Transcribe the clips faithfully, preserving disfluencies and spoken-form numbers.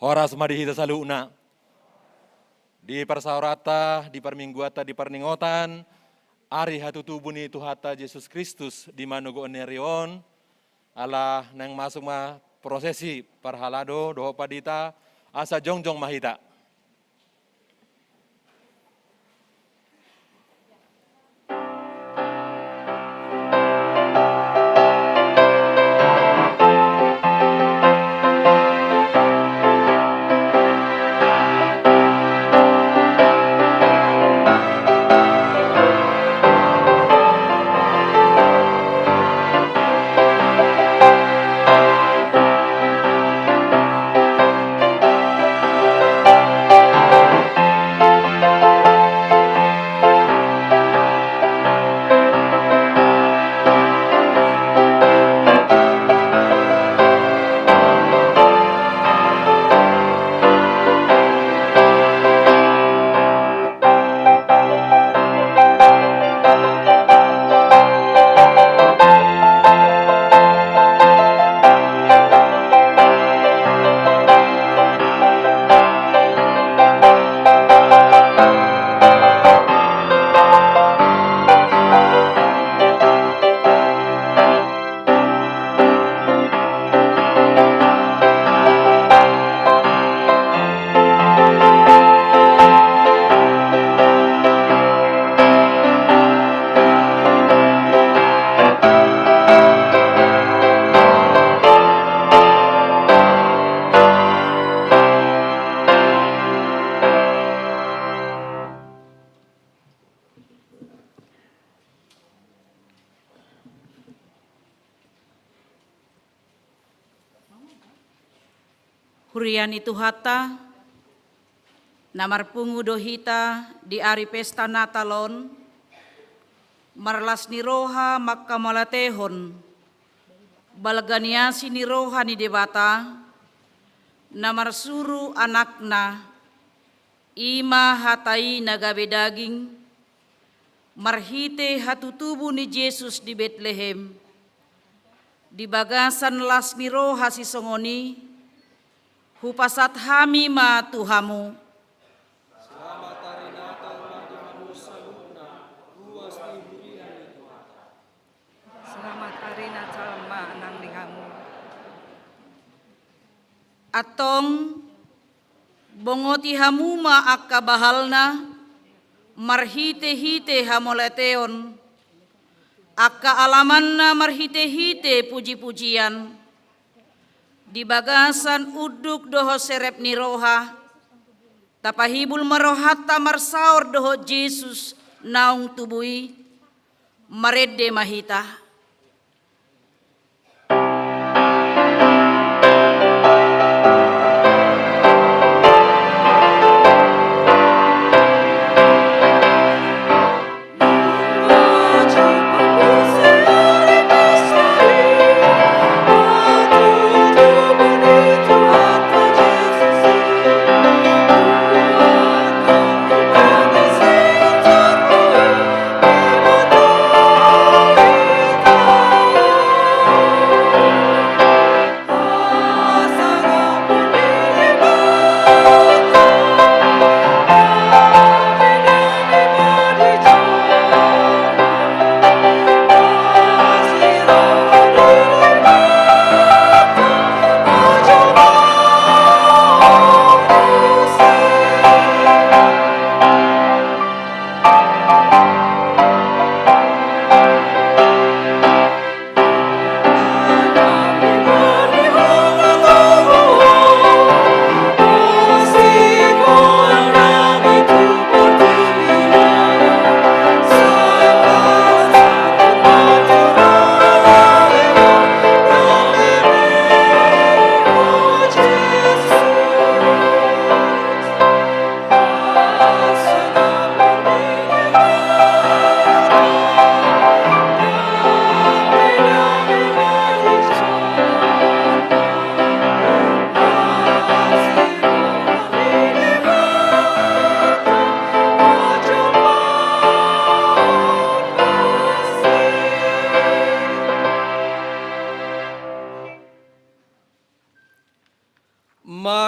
Horas ma di hita saluhutna. Di parsaoranta, di parmingguanta, di parningotan ari hatutubu ni Tuhanta Jesus Kristus di manogot ni ari on, ala naeng masuk ma prosesi parhalado dohot pandita, asa jongjong ma hita. Huria ni Tuhanta, na marpungu do hita di ari pesta Natal on, marlas ni roha mangkamauliatehon balga ni asi ni roha ni Debata, na marsuru Anakna, i ma Hata i na gabe daging, marhite hatutubu ni Jesus di Betlehem. Di bagasan las ni roha sisongon i, hupasahat hami ma tu hamu. Selamat Hari Natal ma di hamu saluhutna, ruas ni huria ni Tuhanta. Selamat Hari Natal ma nang di hamu. Antong, bongoti hamu ma angka bahalna, marhitehite hamauliateon, angka alamanna marhitehite pujipujian, di bagasan unduk dohot serep ni roha, tapahibul ma rohanta marsaor dohot Jesus naung tubu i, marende ma hita.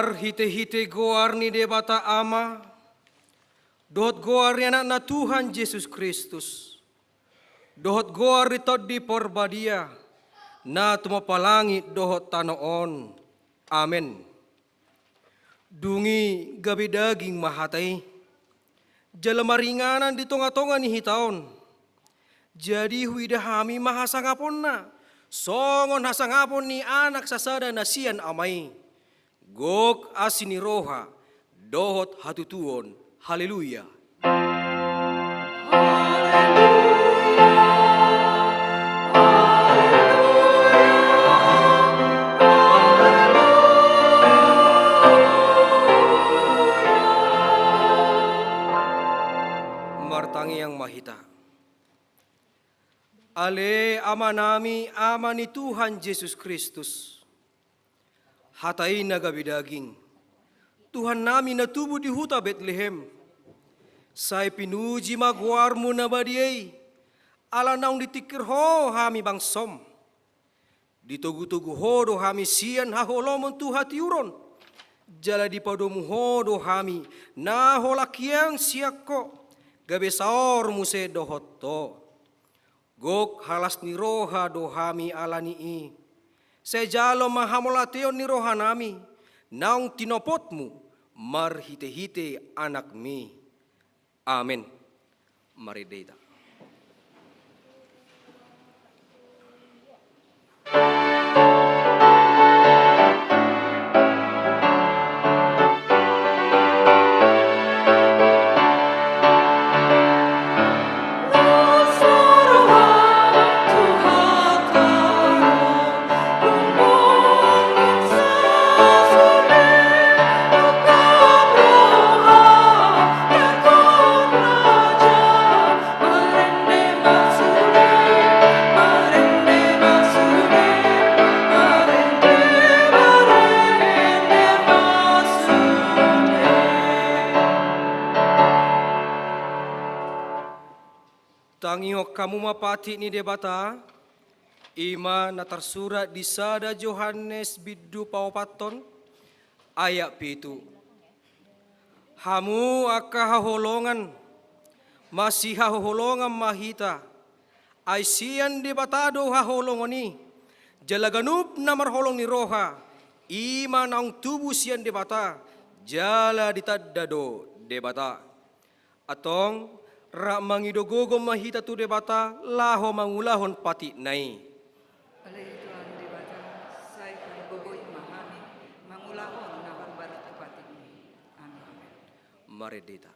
Marhite-hite goar ni Debata Ama, dohot goar ni Anakna Tuhan Jesus Kristus, dohot goar ni Tondi Parbadia, na tumompa langit dohot tano on. Amen. Dung i gabe daging ma hata i, jala maringanan di tonga-tonga ni hita on. Jadi huida hami ma hasangaponna, songon hasangapon ni Anak sasada na sian Ama i. Gok asi ni roha dohot hatutuon. Haleluya. Martangiang ma hita. Ale Amanami, Ama ni Tuhan Jesus Kristus, hata i na gabe daging, Tuhannami na tubu di huta Betlehem, sai pinuji ma goarmu na badia i, ala naung ditingkir ho hami bangsom. Ditogu-togu ho do hami sian haholomon tu hatiuron, jala dipadomu ho do hami na holan hian sian ho, gabe saor muse dohot ho. Gok halas ni roha do hami ala ni i. Sai jalo ma hamauliateon ni rohanami naung tinopotmu marhite-hite Anakmi. Amen. Marende hita. Tangihon hamu ma patik ni Debata, i ma na tarsurat di sada Johannes bindu paopathon, ayat pitu. Hamu angka haholongan, masihaholongan ma hita, ai sian Debata do haholongan i, jala ganup na marholong ni roha, i ma naung tubu sian Debata, jala ditanda do Debata. Antong, rap mangido gogo ma hita tu Debata laho mangulahon patikna i. Ale Tuhan Debata, sai hami gogo ma hami mangulahon na hombar tu patikmi. Amen. Marende hita.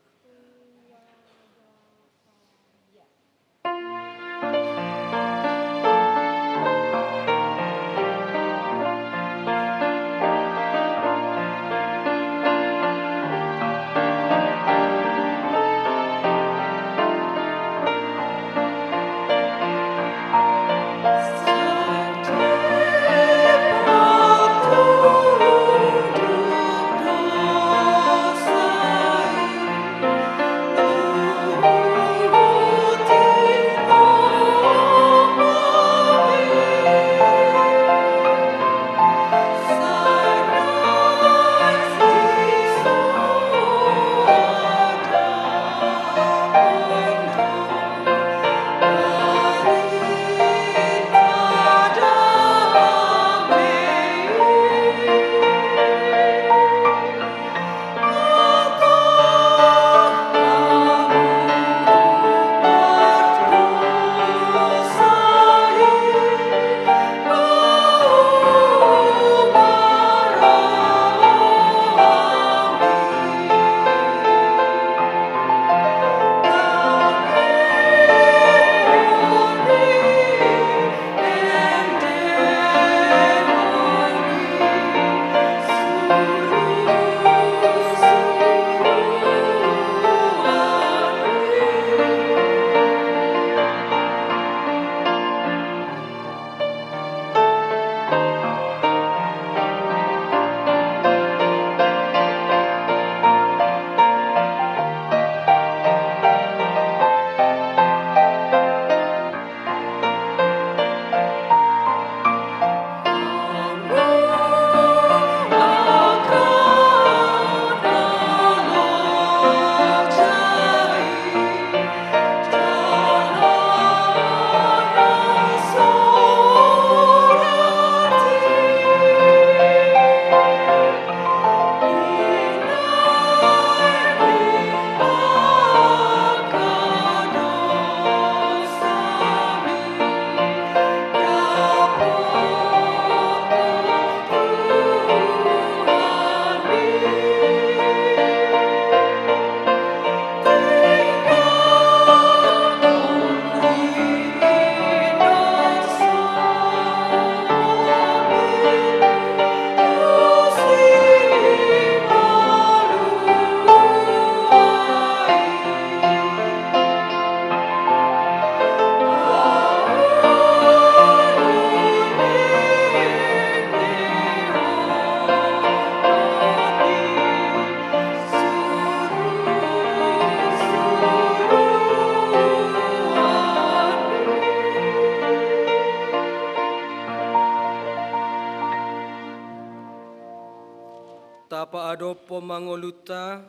Dophon ma ngolunta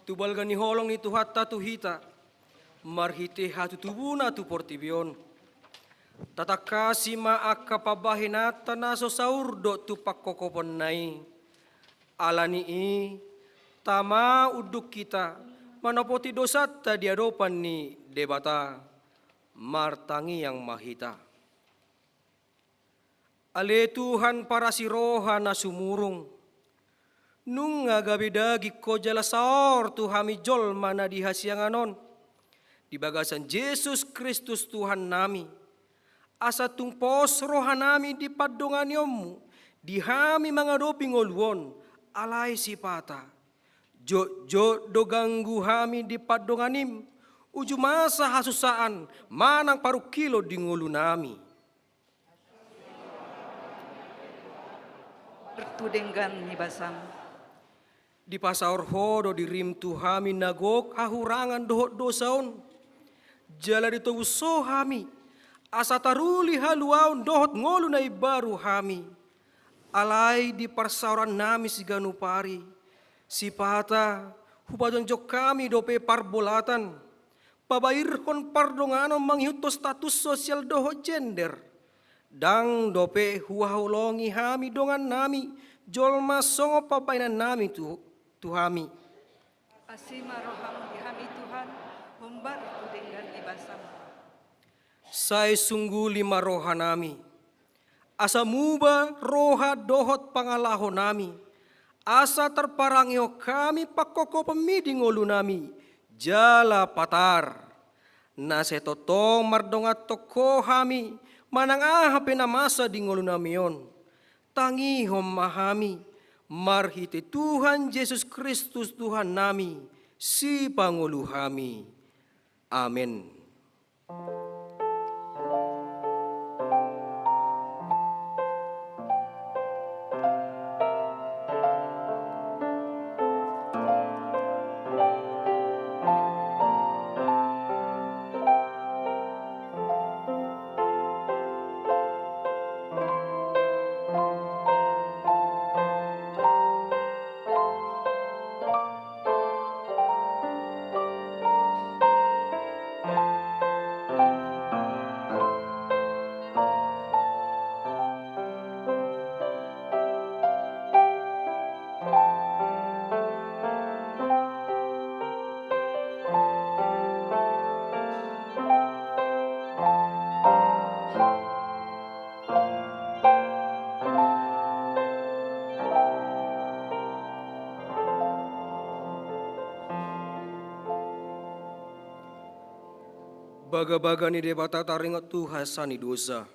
tu balga ni holong ni Tuhanta tu hita, marhite hatutubuna tu portibi on. Tatangkasi ma angka pambahenanta na so saurdot tu pangkopkoponna i. Ala ni i, tama unduk hita manopoti dosanta di adopan ni Debata. Martangiang ma hita. Ale Tuhan parasi roha na sumurung, nunga gabe daging Ho jala saor tu hami jolma na di hasiangan on, di bagasan Jesus Kristus Tuhannami, asa tung pos rohanami di pandonganionmu di hami mangadopi ngolu on. Alai sipata, jotjot do ganggu hami di pandonganim, uju masa hasusaan manang parungkilon di ngolunami. Tu denggan ni basam. Dipasaor Ho do dirim tu hami na gok hahurangan dohot dosa on. Jala ditobus Ho hami, asa taruli haluaon dohot ngolu na imbaru hami. Alai di parsaorannami siganup ari, sipata hupajongjong hami dope parbolatan, pabairhon pardonganon mangihuthon status sosial dohot gender. Ndang dope huhaholongi hami dongannami jolma songon pambahenannami tu, tu hami. Asi ma roham di hami Tuhan, hombar tu denggan ni basam. Sai sungguli ma rohanami, asa muba roha dohot pangalahonami, asa tarparangehon hami pangkopkoponmi di ngolunami, jala patar. Na sai tongtong mardonganhon Ho hami, manang aha pe na masa di ngolunami on. Tangihon ma hami, marhite Tuhan Jesus Kristus Tuhannami, Sipangolu hami. Amen. Bagabaga ni Debata taringot tu hasesaan ni dosa.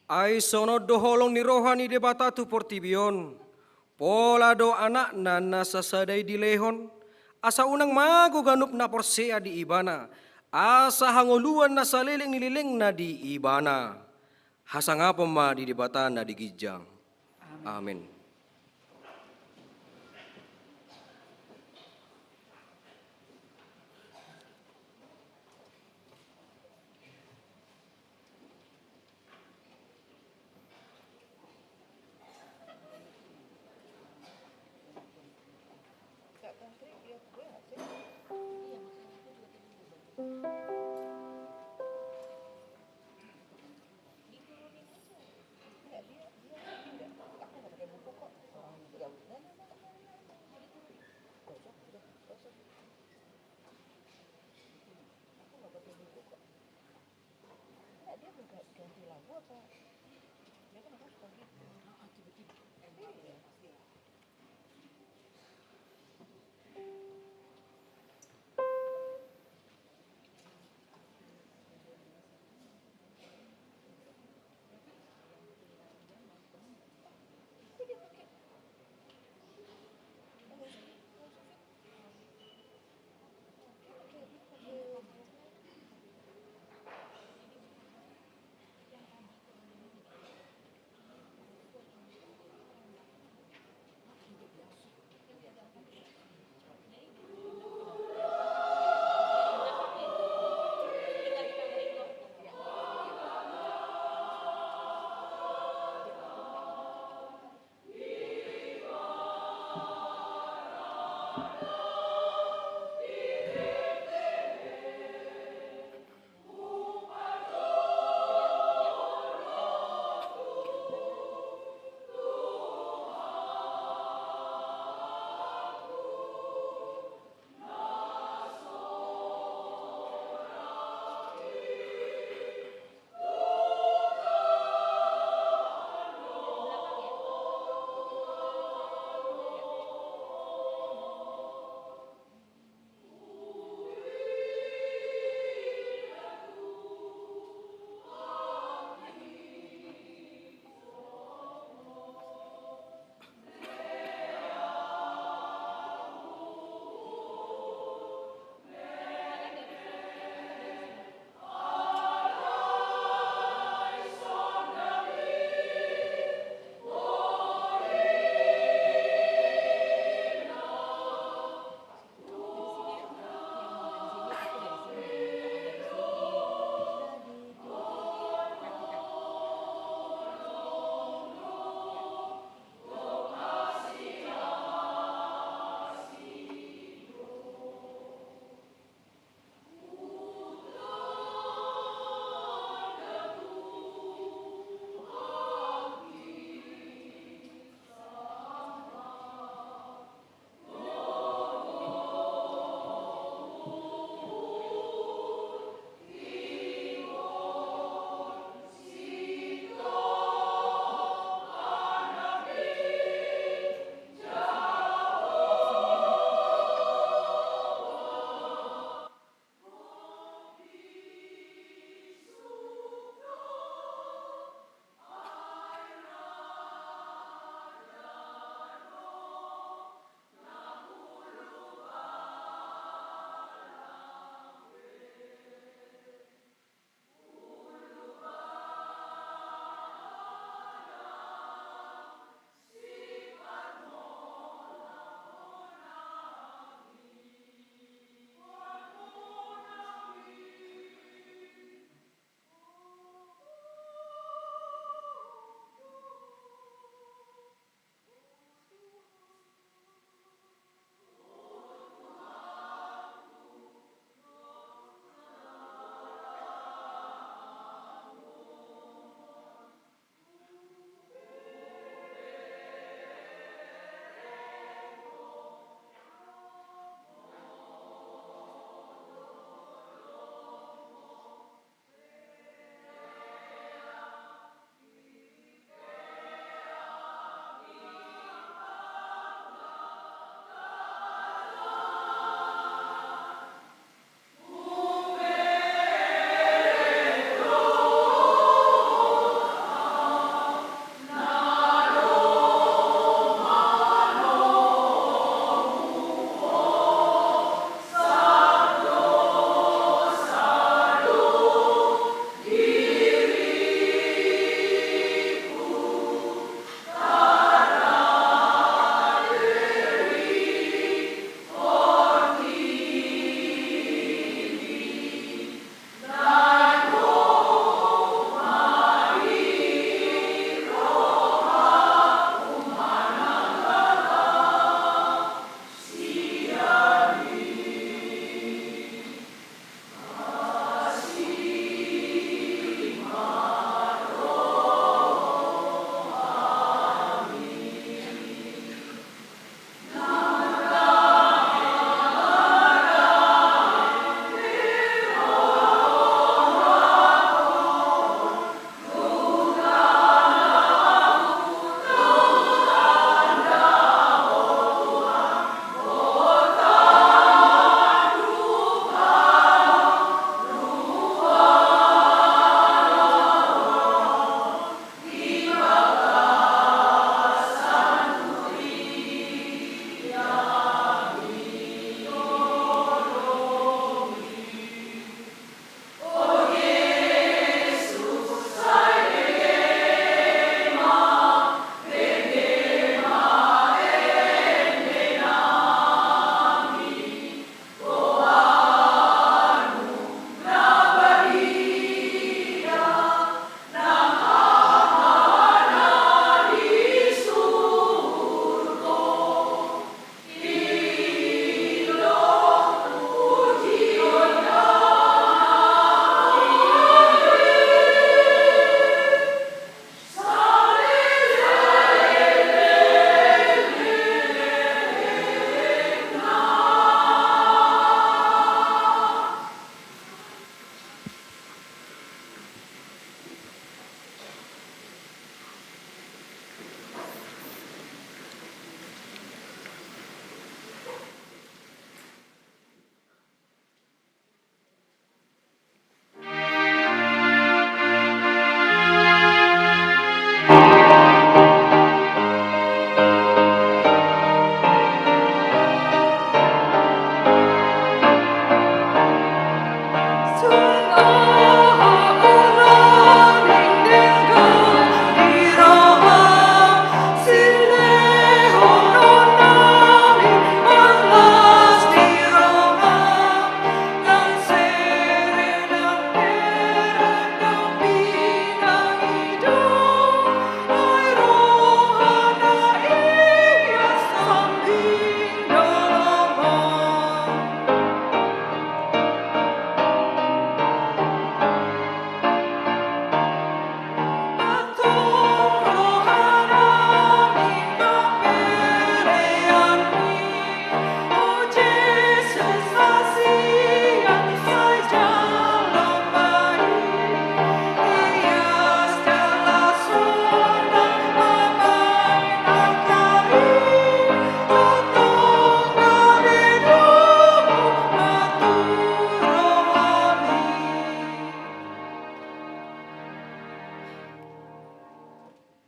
Ai songon on do holong ni roha ni Debata tu portibi on, pola do Anakna na sasada i dilehon, asa unang mago ganup na porsea di Ibana, asa hangoluan na saleleng ni lelengna di Ibana. Hasangapon ma di Debata na di ginjang. Amen. Enggak, dia mau ga-, ganti lagu apa? Dia kan aku suka gitu. Iya.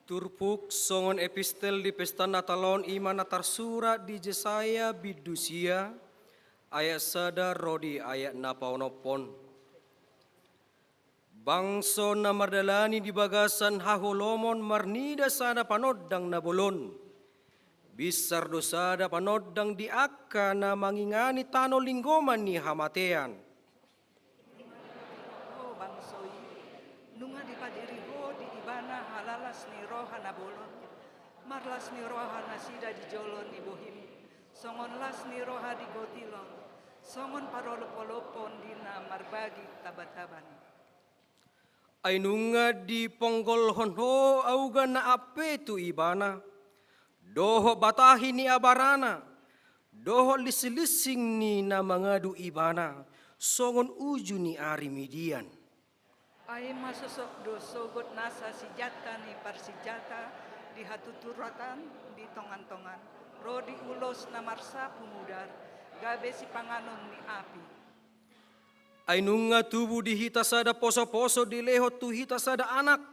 Turpuk songon epistel di pesta Natal on i ma na tarsurat di Jesaya bindu sia, ayat sada ro di ayat na paonomhon. Bangso na mardalani di bagasan haholomon marnida sada panondang na bolon. Binsar do sada panondang di angka na mangingani tano linggoman ni hamatean. Ho bangso i, nunga dipadiri ho di ibana halalas ni roha na bolon, marlas ni roha nasida di jolo ni bohim, songon las ni roha di gotilon, songon parolopolopon di na marbagi tabataban. Ai nunga diponggolhon ho auga na ampe tu ibana, dohot batahi ni abarana, dohot lisinglinsing ni na mangadu ibana, songon uju ni ari Midian. Ai masosok do sogot nasa sinjata ni parsinjata di hatuturatan di tongantongan, ro di ulos na marsapu mudar, gabe sipanganon ni api. Ai nunga tubu di hita sada posoposo dilehon tu hita sada anak.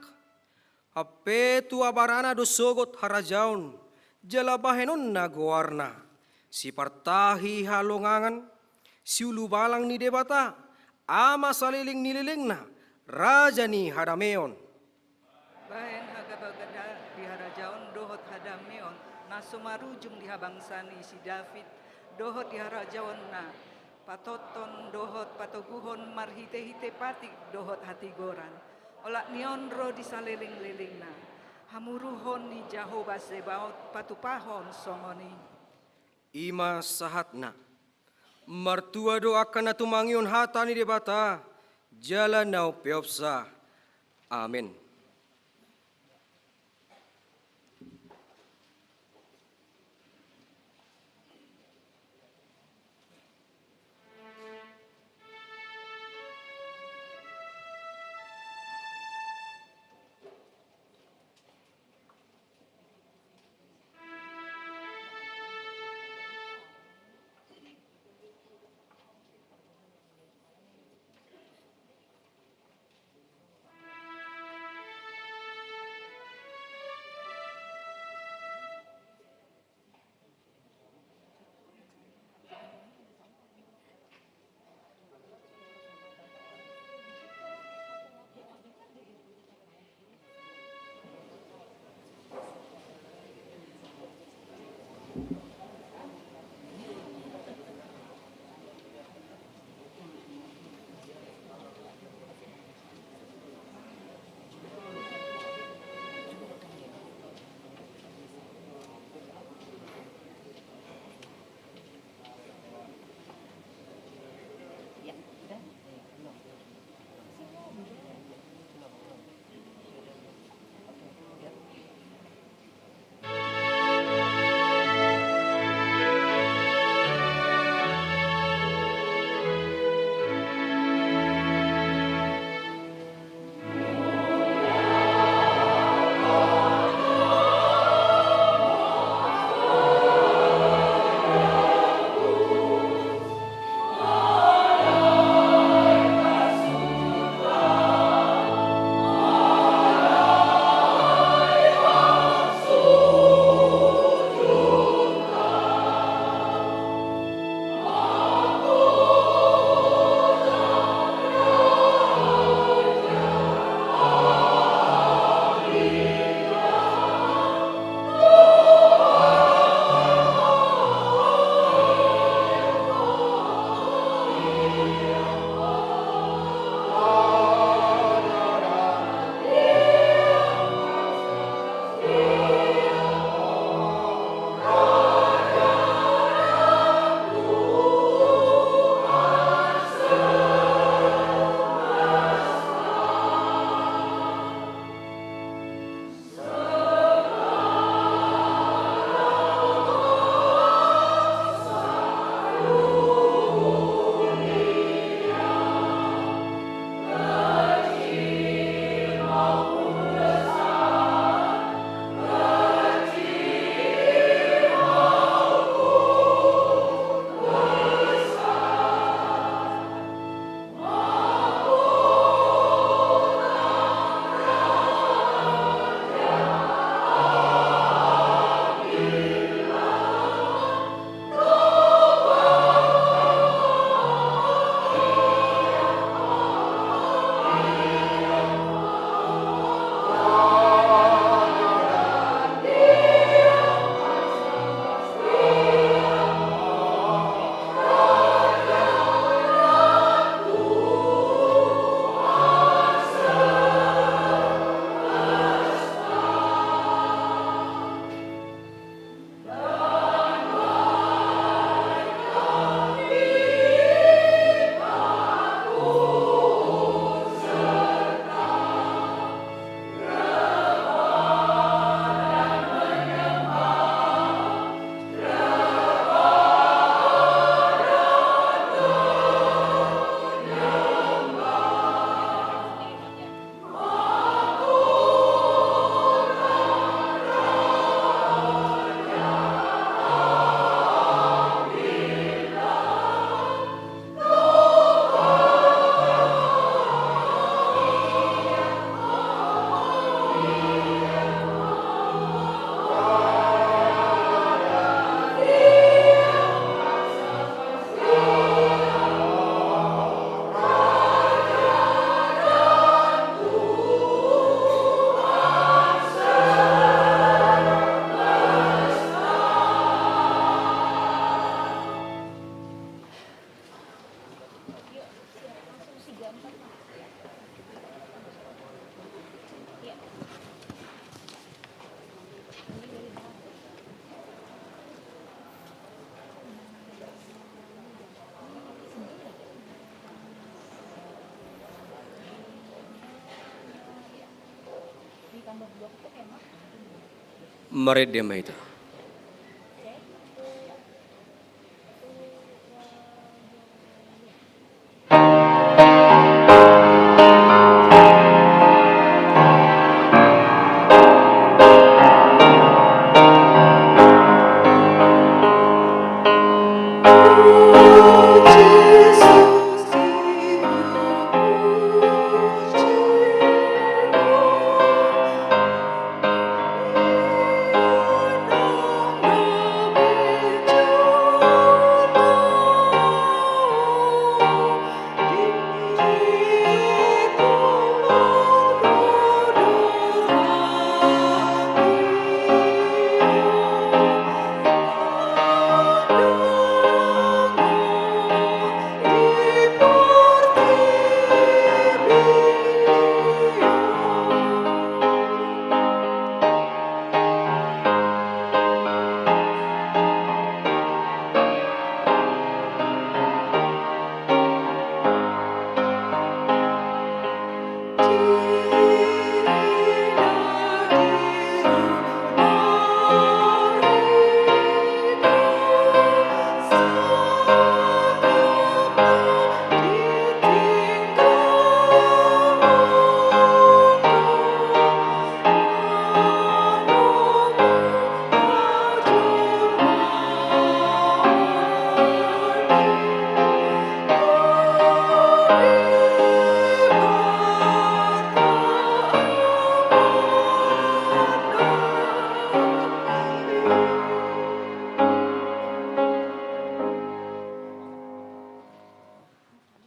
Ampe tu abarana do sogot harajaon, jala bahenonna goarna, sipartahi halongangan, siulubalang ni Debata, ama saleleng ni lelengna, raja ni hadameon. Bahen hagabagadaan di harajaon dohot hadameon na so marujung di habangsa ni si David, dohot di harajaonna, patotton dohot patoguhon marhitehite patik dohot hatigoran. Olat ni on ro di salelenglelengna. Hamuruhon ni Jahowa Zebaot patupahon songon i. I ma sahatna. Martua do angka na tumangihon hata ni Debata, jala na umpeopsa. Amen. Marende ma hita.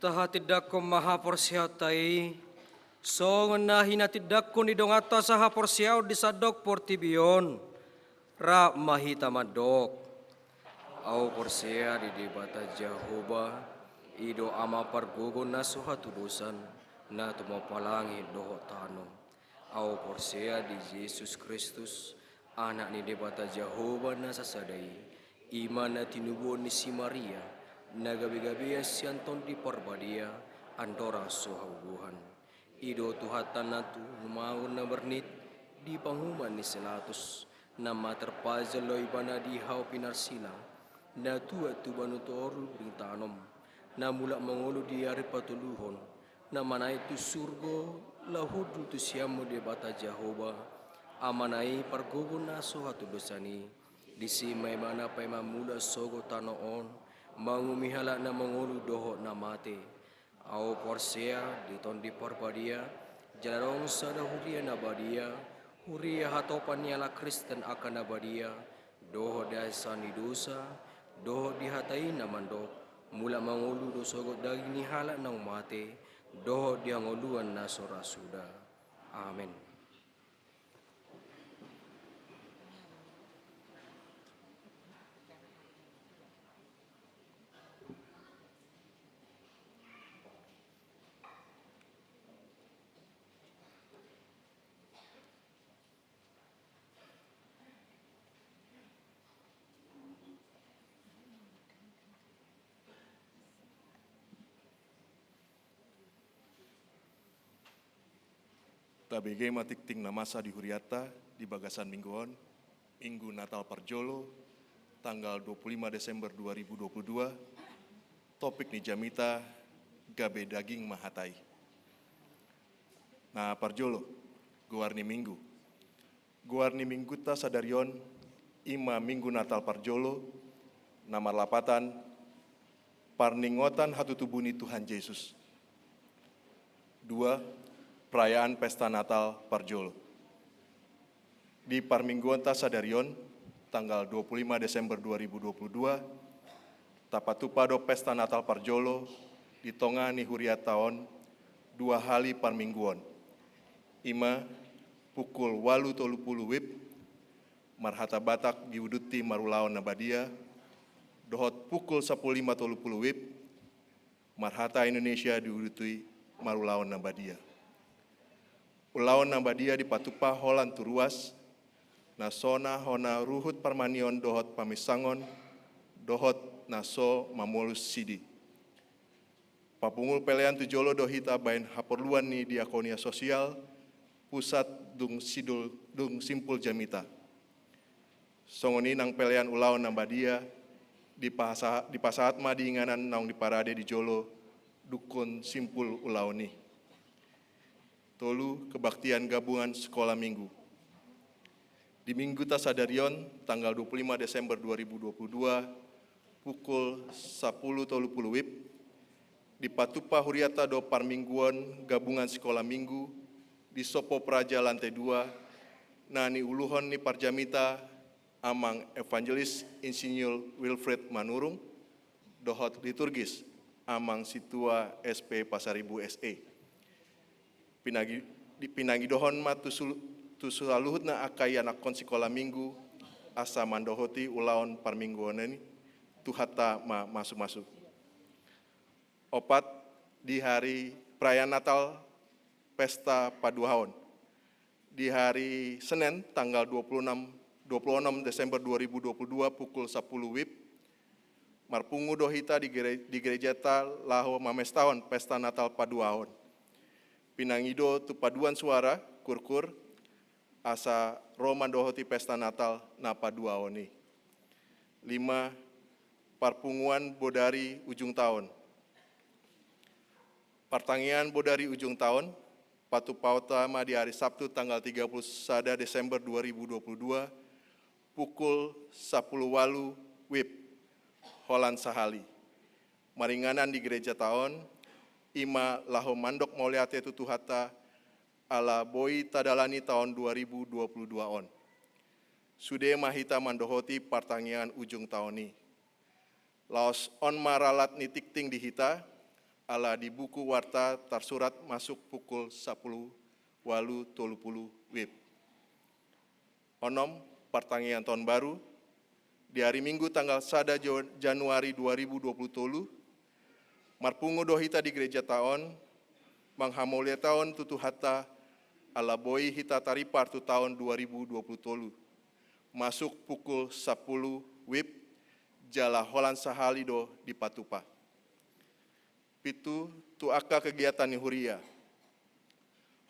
Tahatindangkon ma haporseaonta i, songon na hinatindangkon ni donganta sahaporseaon di sandok portibi on. Rap ma hita mandok. Ahu porsea di Debata Jahowa, i do Ama pargogo na so hatudosan, na tumompa langit dohot tano. Ahu porsea di Jesus Kristus, Anak ni Debata Jahowa na sasada i, i ma na tinubuhon ni si Maria, na gabegabean sian Tondi Parbadia, andorang so haubohan. I do Tuhanta na tumaon na marnit di panguhuman ni si Latus, na mater pajal do ibana di hau pinarsilang, na tuat tuba na toru ringtanom, na mulak mangolu di ari patoluhon, na manaek tu surgo, laho hundul tu siamun Debata Jahowa, Amana i pargogo na so hatudosan i, disi ma ibana paima mulak sogot tano on, manguhumi halak na mangolu dohot na mate. Ahu porsea di Tondi Parbadia, jala adong sada huria na badia, huria hatopan ni halak Kristen angka na badia, dohot di hasesaan ni dosa, dohot di hata i na mandok, mulak mangolu do sogot daging ni halak naung mate, dohot di hangoluan na so ra suda. Amen. Tabege ma tingting na masa di hurianta di bagasan minggu on, Minggu Natal parjolo, tanggal dua puluh lima Desember dua ribu dua puluh dua, topik ni jamita, gabe daging ma hata i. Na parjolo, goar ni minggu. Goar ni minggunta sadari on, i ma Minggu Natal parjolo, na marlapatan, parningotan hatutubu ni Tuhan Jesus. Dua, perayaan pesta Natal parjolo. Di parmingguonta sadari on, tanggal dua puluh lima Desember dua ribu dua puluh dua, tapatupa do pesta Natal parjolo di tonga ni hurianta on dua hali parmingguon. I ma pukul ualu tolu pulu WIB, marhata Batak diuduti marulaon na badia, dohot pukul sampulu lima tolu pulu WIB, marhata Indonesia diuduti marulaon na badia. Ulaon na badia dipatupa holan tu ruas, na so na hona ruhut parmaneon dohot paminsangon, dohot na so mamolus sidi. Papungul pelean tu jolo do hita baen haporluan ni diakonia sosial, pusat dung sidul, dung simpul jamita. Songon i nang pelean ulaon na badia, dipasa-, dipasahat ma di inganan naung diparade di jolo dungkon simpul ulaon i. Tolu, kebaktian gabungan sekolah minggu. Di minggu ta sadari on, tanggal dua puluh lima Desember dua ribu dua puluh dua, pukul sapuluh tolu puluh WIB, dipatupa huriata do parmingguon gabungan sekolah minggu di Sopo Praja lantai dua, na niuluhon ni parjamita Amang Evangelis Insinyur Wilfred Manurung, dohot liturgis Amang Sintua S P Pasaribu S E. Pinagi-, di-, pinangidohon ma tu sul-, tu saluhutna angka ianakhon sikola minggu, asa mandohoti ulaon parmingguon i, Tuhanta ma masu-masu. Opat, di hari perayaan Natal, pesta paduahaon. Di hari Senen, tanggal dua puluh enam, dua puluh enam Desember dua ribu dua puluh dua, pukul sapuluh WIB, marpungu do hita di gere-, di gerejata laho mamestahon pesta Natal paduahaon. Pinangido tu paduan suara, kurkur, asa ro mandohoti pesta Natal na paduahaon i. Lima, parpunguan bodari ujung taon. Partangiangan bodari ujung taon, patupaonta ma di ari Sabtu tanggal tiga puluh sada Desember dua ribu dua puluh dua, pukul sapuluh walu WIB, holan sahali. Maringanan di gerejata on, i ma laho mandok mauliate tu Tuhanta, ala boi tadalani taon dua ribu dua puluh dua on. Sude ma hita mandohoti partangiangan ujung taon i. Laos on ma ralat ni tingting di hita, ala di buku warta tarsurat masuk pukul sapuluh walu tolu puluh WIB. Onom, partangiangan taon baru, di ari Minggu tanggal sada Jo-, Januari dua ribu dua puluh tolu, marpungu do hita di gerejata on, manghamauliatehon tu Tuhanta, ala boi hita taripar tu taon dua ribu dua puluh tolu. Masuk pukul sapuluh WIB, jala holan sahali do dipatupa. Pitu, tu angka kegiatan ni huria.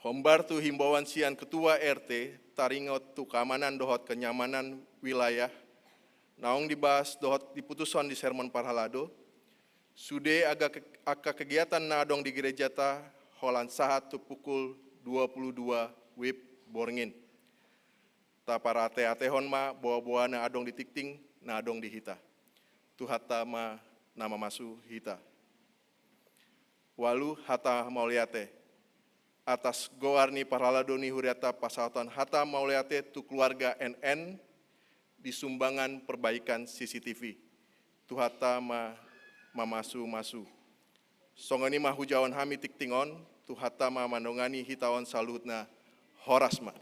Hombar tu himbauan sian ketua R T, taringot tu keamanan dohot kenyamanan wilayah, naung dibahas dohot diputushon di sermon parhalado, sude angka ke-, angka kegiatan na adong di gerejata, holan sahat tu pukul dua puluh dua WIB borngin. Taparateatehon ma boaboa na adong di tingting, na adong di hita. Tuhanta ma na mamasu hita. Walu, hata mauliate. Atas goar ni parhalado ni huriata pasahaton hata mauliate tu keluarga N N di sumbangan perbaikan C C T V. Tuhanta ma mamasu-masu. Songon i ma hujahaon hami tingting on, Tuhanta ma mandongani hita on saluhutna. Horas ma.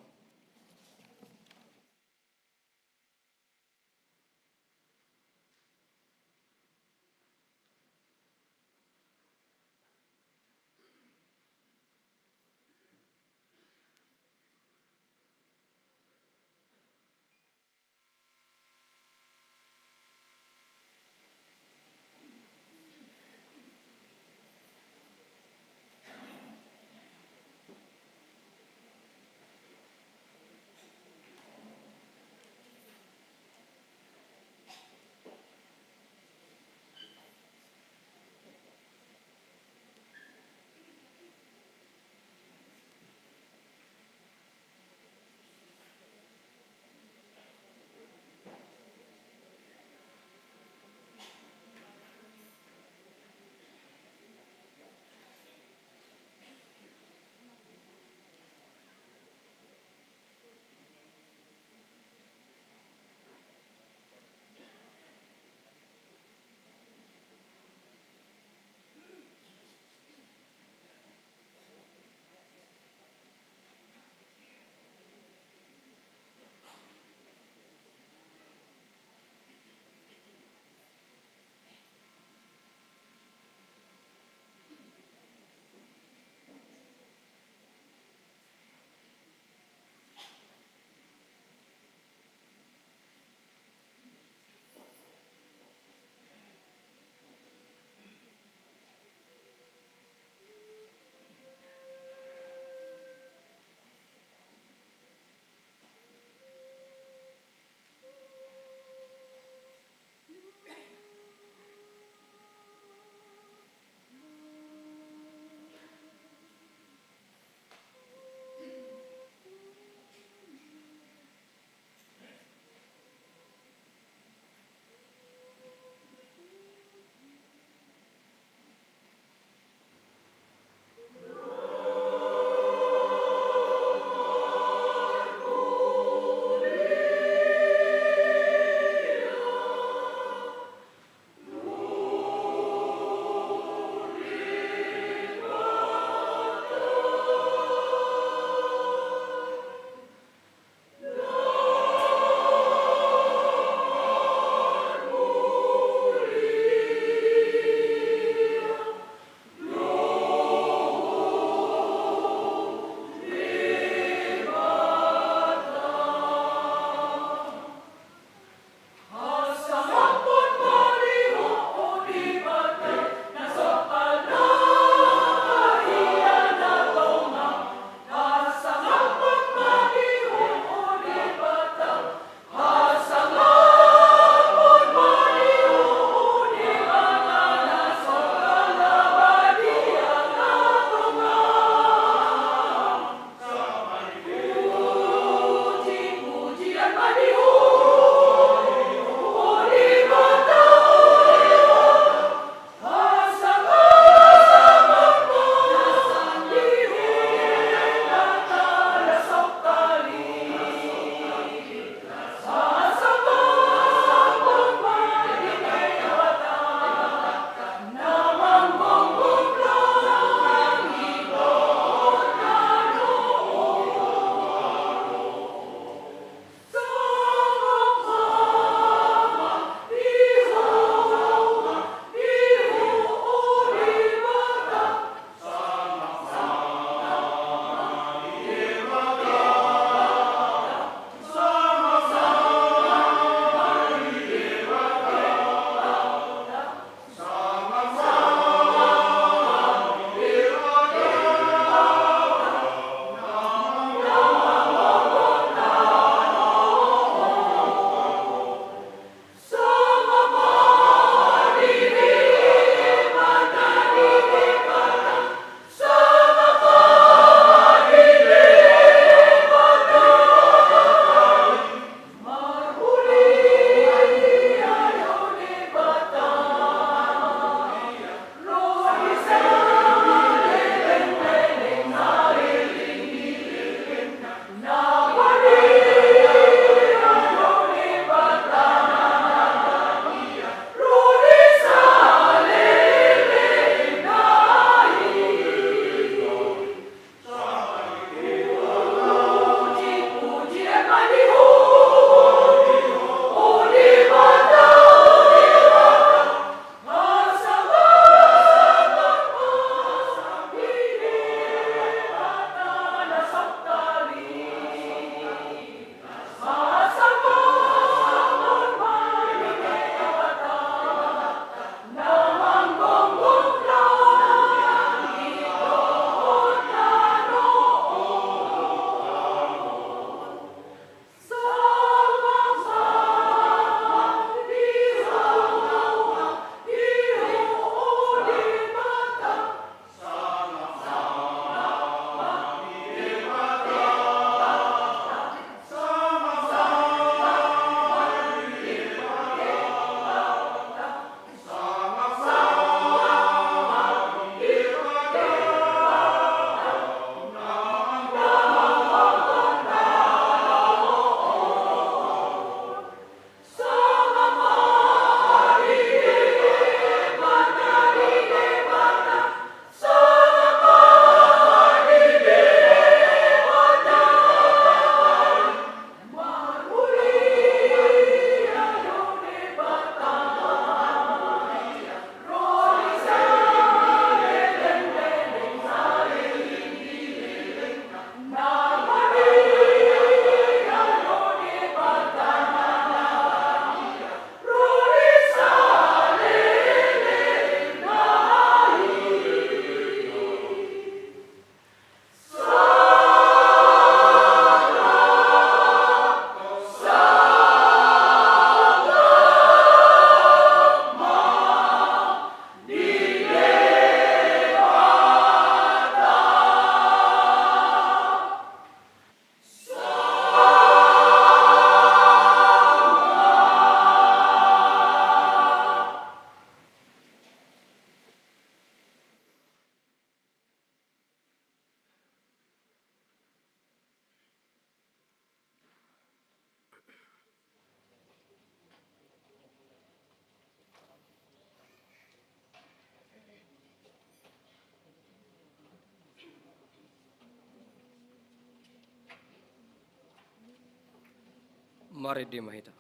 Marende ma hita.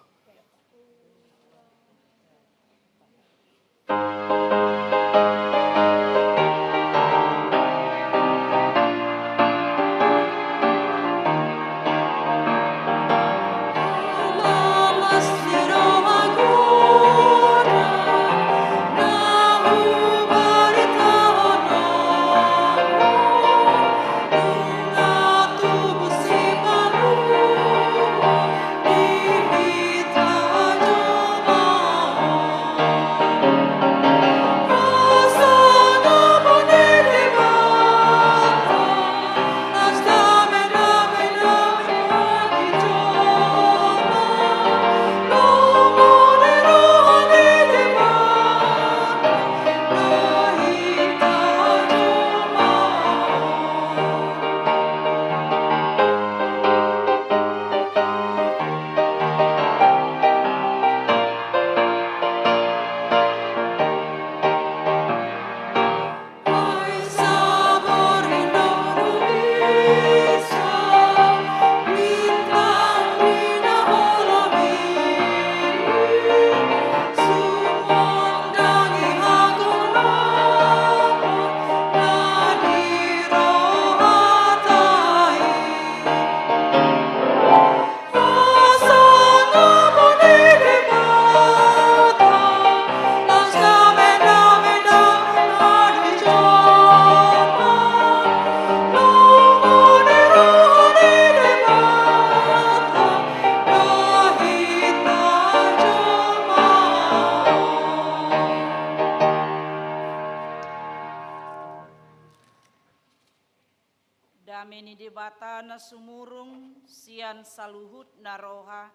Dame ni Debata na sumurung sian saluhutna roha,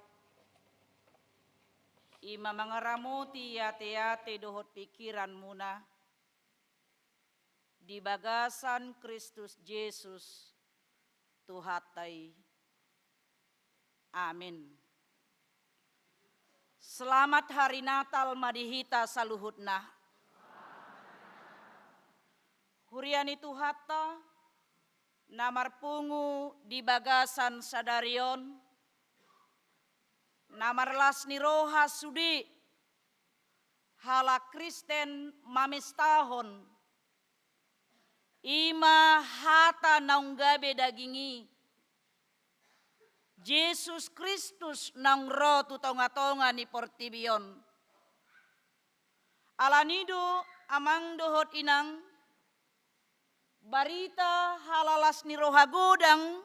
i ma mangaramoti ateate dohot pingkiranmuna di bagasan Kristus Jesus Tuhanta i. Amin. Selamat Hari Natal ma di hita saluhutna. Huria ni Tuhanta na marpungu di bagasan sadari on, na marlas ni roha sude halak Kristen mamestahon, i ma hata naung gabe daging i, Jesus Kristus naung ro tu tongatonga ni portibi on. Alani do, amang dohot inang, barita halalas ni roha godang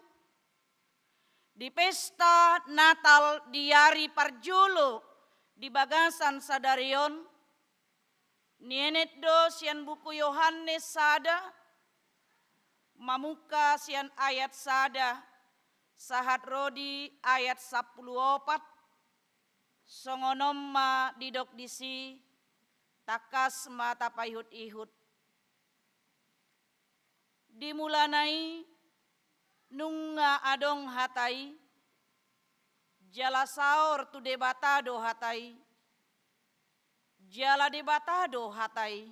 di pesta Natal di ari parjolo di bagasan sadari on, nienet do sian buku Yohanes sada, mamungka sian ayat sada sahat ro di ayat sampulu opat. Songon on ma didok disi, tangkas ma tapaihutihut. Di mulana i nunga adong Hata i, jala saor tu Debata do Hata i, jala Debata do Hata i.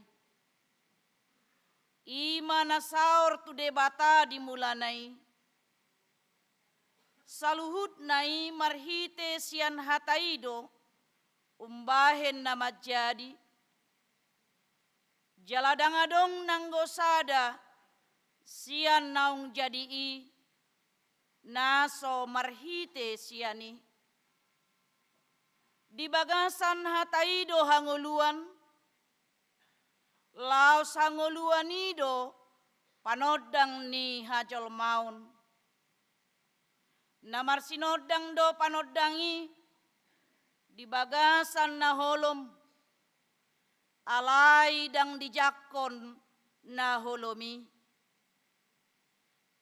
I ma na saor tu Debata di mulana i. Saluhutna i marhite sian Hata i do umbahen na manjadi. Jala ndang adong nanggo sada sian naung jadi i, na so marhite sian i. Di bagasan Hata i do hangoluan, laos hangoluan i do panondang ni hajolmaon. Na marsinondang do panondang i di bagasan na holom, alai ndang dijangkon na holom i.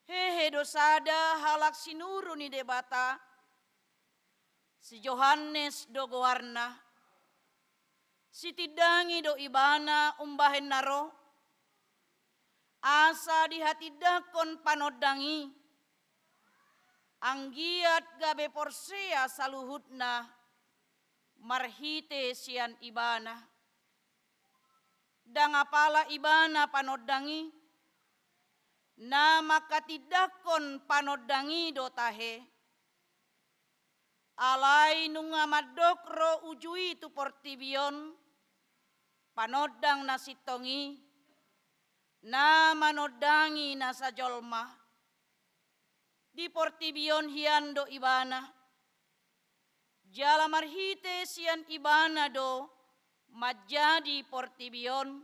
Hehe do sada halak sinuru ni Debata, si Johannes do goarna. Sitindangi do ibana umbahen na ro, asa dihatindangkon panondang i, anggiat gabe porsea saluhutna marhite sian ibana. Ndang apala ibana panondang i, na mangkatindangkon panondang i do tahe. Alai nunga mandok ro uju i tu portibi on, panondang na sintong i, na manondangi nasa jolma. Di portibi on hian do ibana, jala marhite sian ibana do manjadi portibi on,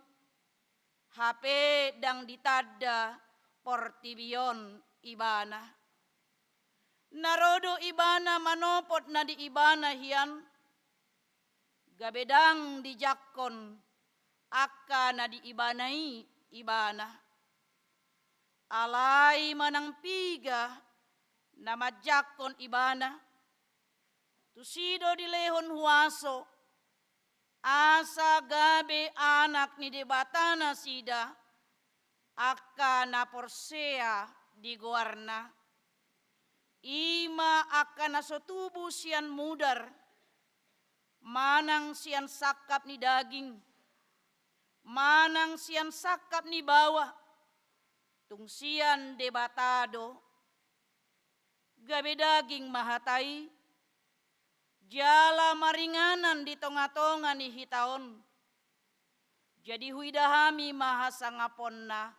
hape ndang ditanda portibi on ibana. Na ro do ibana manopot na di ibana hian, gabe ndang dijangkon angka na di ibana i ibana. Alai manang piga na manjangkon ibana, tusi do dilehon huaso, asa gabe anak ni Debata nasida, angka na porsea di goarna. I ma angka na so tubu sian mudar, manang sian sangkap ni daging, manang sian sangkap ni baoa, tung sian Debata do. Gabe daging ma hata i, jala maringanan di tongatonga ni hita on. Jadi huida hami ma hasangaponna,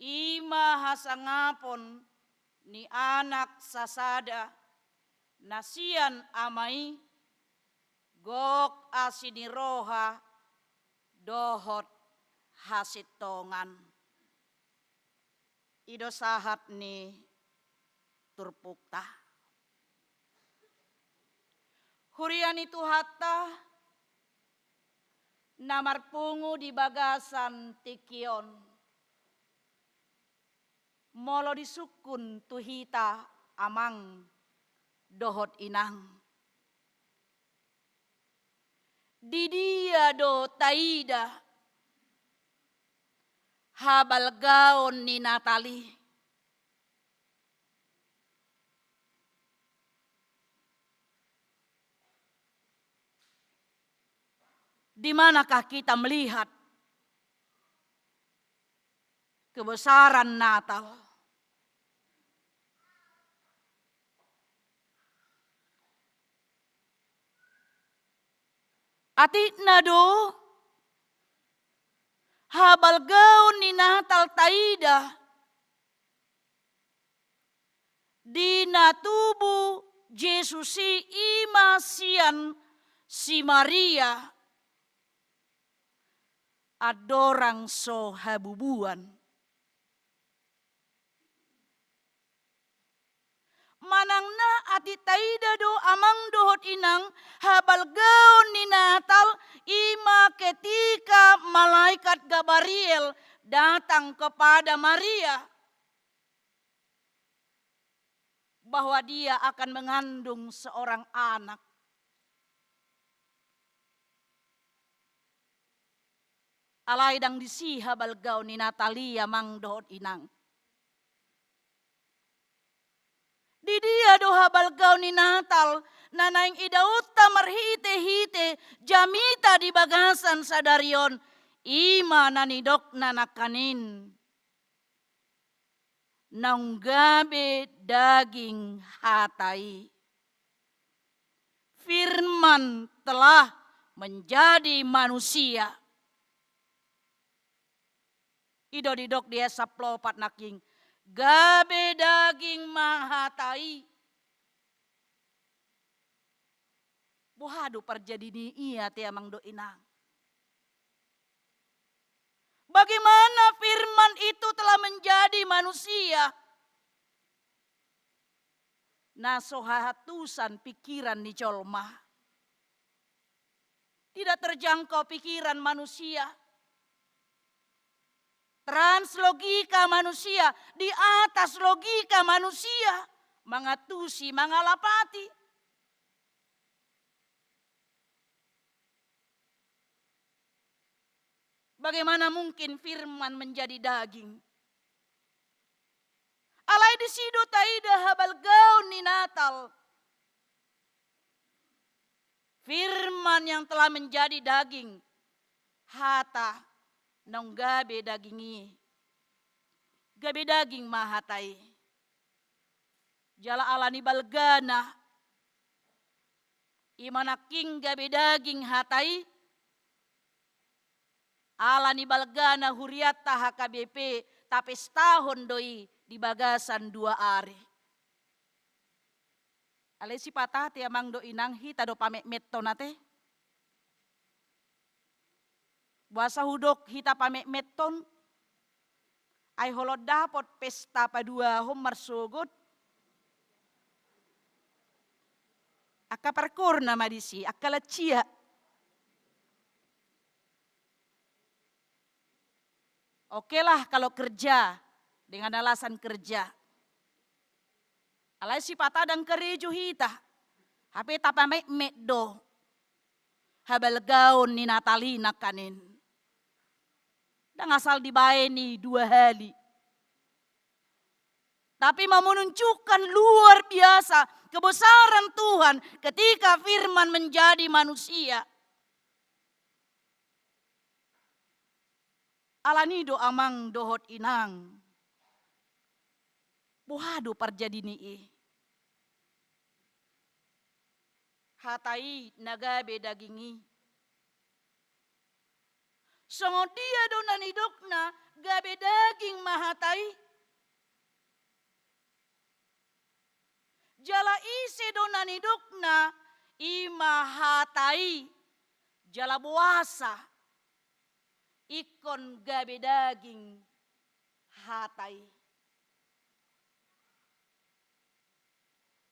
i ma hasangapon ni anak sasada, na sian Ama i, gok asi ni roha dohot hasintongan. I do sahat ni turpukta. Huria ni Tuhanta na marpungu di bagasan tingki on, molo disungkun tu hita amang dohot inang, di dia do taida habalgaon ni Natal i? Di manakah kita melihat kebesaran Natal? Atikna do, habalgaon ni Natal taida di na tubu Jesus i, i ma sian si Maria, andorang so habubuan. Manang na atik taida do amang dohot inang, habalgaon ni Natal i ma ketika malaikat Gabriel datang kepada Maria, bahwa dia akan mengandung seorang anak. Alai ndang disi habalgaon ni Natal i amang dohot inang. Di dia do habalgaon ni Natal na naeng idaonta marhitehite jamita di bagasan sadari on? I ma na nidokna nangkaning, naung gabe daging hata i. Firman telah menjadi manusia. I do didok di ayat sampulu opat nangkin, gabe daging ma hata i. Boha do parjadi ni i ate amang dohot inang? Bagaimana firman itu telah menjadi manusia? Na so hahantusan pikiran ni jolma. Tidak terjangkau pikiran manusia. Trans logika manusia, di atas logika manusia, mangantusi, mangalapati. Bagaimana mungkin firman menjadi daging? Alai disi do taida habalgaon ni Natal. Firman yang telah menjadi daging, hata naung gabe daging i. Gabe daging ma hata i. Jala ala ni balgana, I ma nangkin gabe daging hata i, ala ni balgana hurianta H K B P, tapestahon do i di bagasan dua ari. Alai sipata ate amang dohot inang, hita do pametmeton ate. Boasa hudok hita pametmeton? Ai holong dapot pesta paduahon marsogot. Angka parkorna ma disi, angka lansia. Oke lah kalau kerja, dengan alasan kerja. Alai sipata ndang karejo hita, hape tapametmet do habalgaon ni Natal i nangkaning. Ndang asal dibaen i dua hali. Tapi mau menunjukkan luar biasa kebesaran Tuhan ketika firman menjadi manusia. Alani do amang dohot inang. Boha do parjadi ni i? Hata i na gabe daging i. Songon dia do na nidokna gabe daging ma hata i? Jala ise do na nidokna i ma hata i? Jala boasa ingkon gabe daging hata i?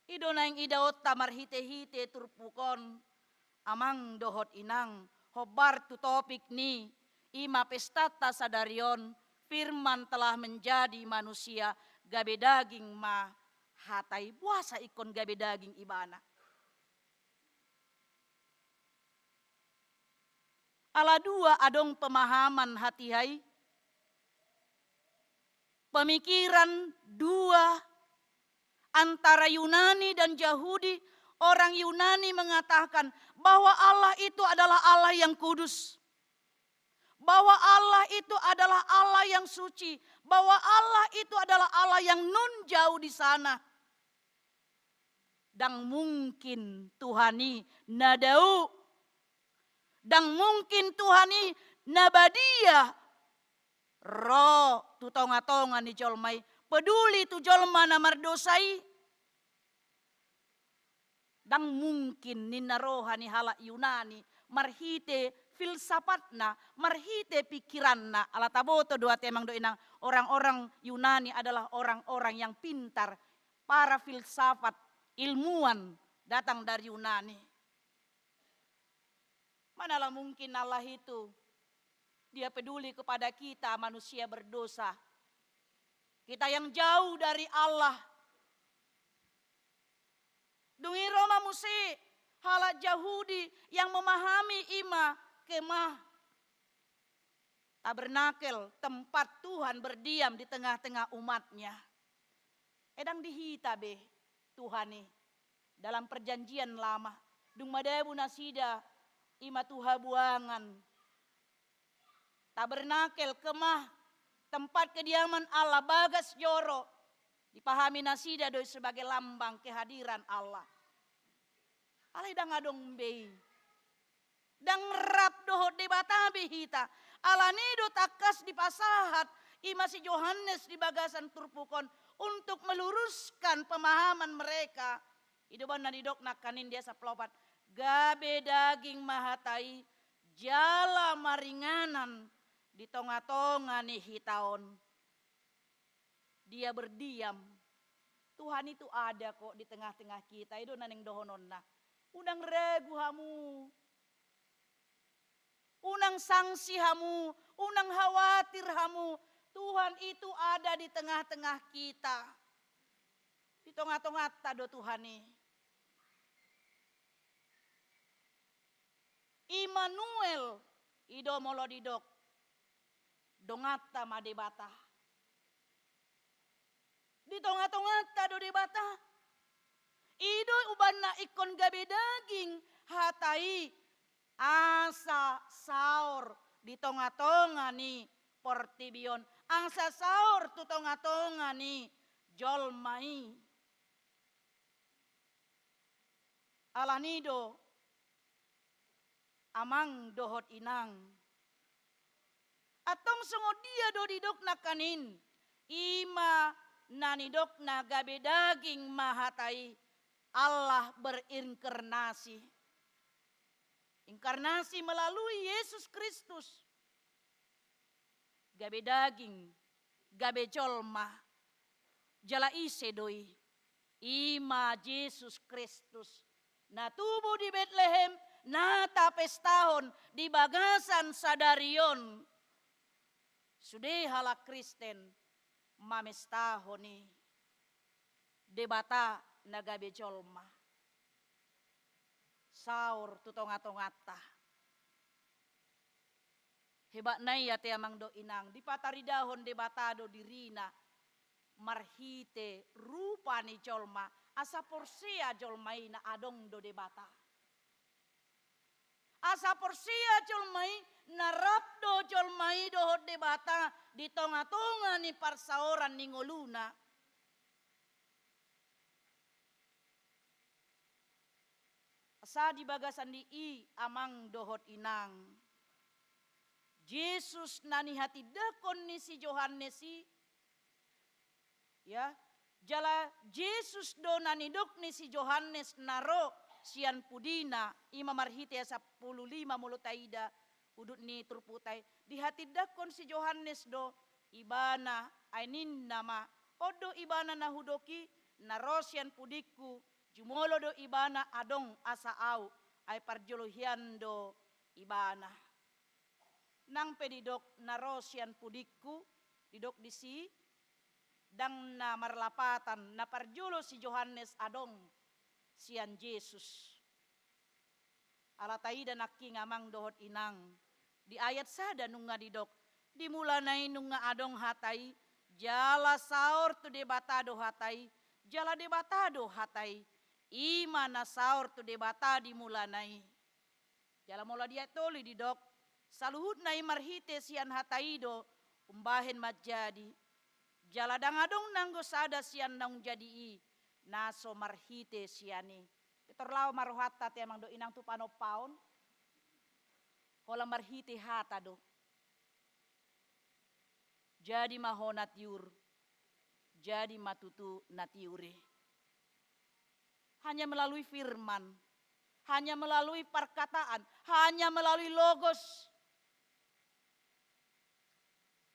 I do naeng idaonta marhitehite turpuk on, amang dohot inang, hombar tu topik ni i ma pestanta sadari on, firman telah menjadi manusia, gabe daging ma hata i. Boasa ingkon gabe daging ibana? Ala dua adong pemahaman hatiha i. Pemikiran dua antara Yunani dan Yahudi. Orang Yunani mengatakan bahwa Allah itu adalah Allah yang kudus, bahwa Allah itu adalah Allah yang suci, bahwa Allah itu adalah Allah yang nun jauh di sana. Ndang mungkin Tuhan i na dao. Ndang mungkin Tuhan i na badia ro tu tongatonga ni jolma i, peduli tu jolma na mardosa i. Ndang mungkin ninna roha ni halak Yunani marhite filsafatna, marhite pikiranna. Ala taboto do ate amang dohot inang, orang-orang Yunani adalah orang-orang yang pintar, para filsafat, ilmuwan datang dari Yunani. Manala mungkin Allah itu dia peduli kepada kita manusia berdosa. Kita yang jauh dari Allah. Dung i ro ma muse halak Jahudi yang memahami i ma kemah, tabernakel, tempat Tuhan berdiam di tengah-tengah umatnya. Ndang di hita be Tuhan i dalam perjanjian lama. Dung madabu nasida i ma tu habuangan, tabernakel, kemah, tempat kediaman Allah, bagas joro, dipahami nasida do i sebagai lambang kehadiran Allah. Alai ndang adong be i. Ndang rap dohot Debata be hita. Alani do tangkas dipasahat i ma si Johannes di bagasan turpuk on untuk meluruskan pemahaman mereka. I do umbahen na nidok nangkaning di ayat sampulu opat, gabe daging ma hata i jala maringanan di tongatonga ni hita on. Dia berdiam. Tuhan itu ada kok di tengah-tengah kita. I do na naeng dohononna. Unang ragu hamu. Unang sangsi hamu, unang khawatir hamu. Tuhan itu ada di tengah-tengah kita. Di tongatonganta do Tuhan i. Immanuel, i do molo didok, donganta ma Debata. Di tongatonganta do Debata. I do umbahen na ingkon gabe daging hata i, asa saor di tongatonga ni portibi on, asa saor tu tongatonga ni jolma i. Alani do Amang dohot inang. Antong songon dia do didok nangkaning i? Ima na nidokna gabe daging ma hata i, Allah berinkarnasi. Inkarnasi melalui Yesus Kristus. Gabe daging, gabe jolma. Jala ise do i? Ima Jesus Kristus, na tubu di Betlehem, na tapestahon di bagasan sadari on. Sude halak Kristen mamestahon i. Debata na gabe jolma. Saor tu tonga-tonganta. Hebatna i ate amang dohot inang, dipataridahon Debata do dirina marhite rupa ni jolma, asa porsea jolma i na adong do Debata. Asa porsea jolma i na rap do jolma i dohot Debata di tonga-tonga ni parsaoran ni ngoluna. Asa di bagasan di i amang dohot inang, Jesus na nihatindangkon ni si Johannes i, ya, jala Jesus do na nidok ni si Johannes na ro sian pudina, ima marhite ayat sampulu lima molo taida udut ni turpukta i, dihatindangkon si Johannes do ibana, ai ninna ma, on do ibana na hudok i, na ro sian pudingku, jumolo do ibana adong asa ahu, ai parjolo hian do ibana. Nang pe didok na ro sian pudingku, didok disi, ndang na marlapatan, na parjolo si Johannes adong sian Jesus. Ala taida nangkin amang dohot inang, di ayat sada nunga didok, di mulana i nunga adong hata i, jala saor tu Debata do hata i, jala Debata do hata i, ima na saor tu Debata di mulana i. Jala molo di ayat tolu i didok, saluhutna i marhite sian hata i do umbahen manjadi. Jala ndang adong nanggo sada sian naung jadi i, na so marhite sian i. Pintor laho ma rohanta ate amang dohot inang tu panompaon. Holan marhite hata do. Jadi ma ho na tiur. Jadi ma tutu na tiur i. Hanya melalui firman, hanya melalui perkataan, hanya melalui logos.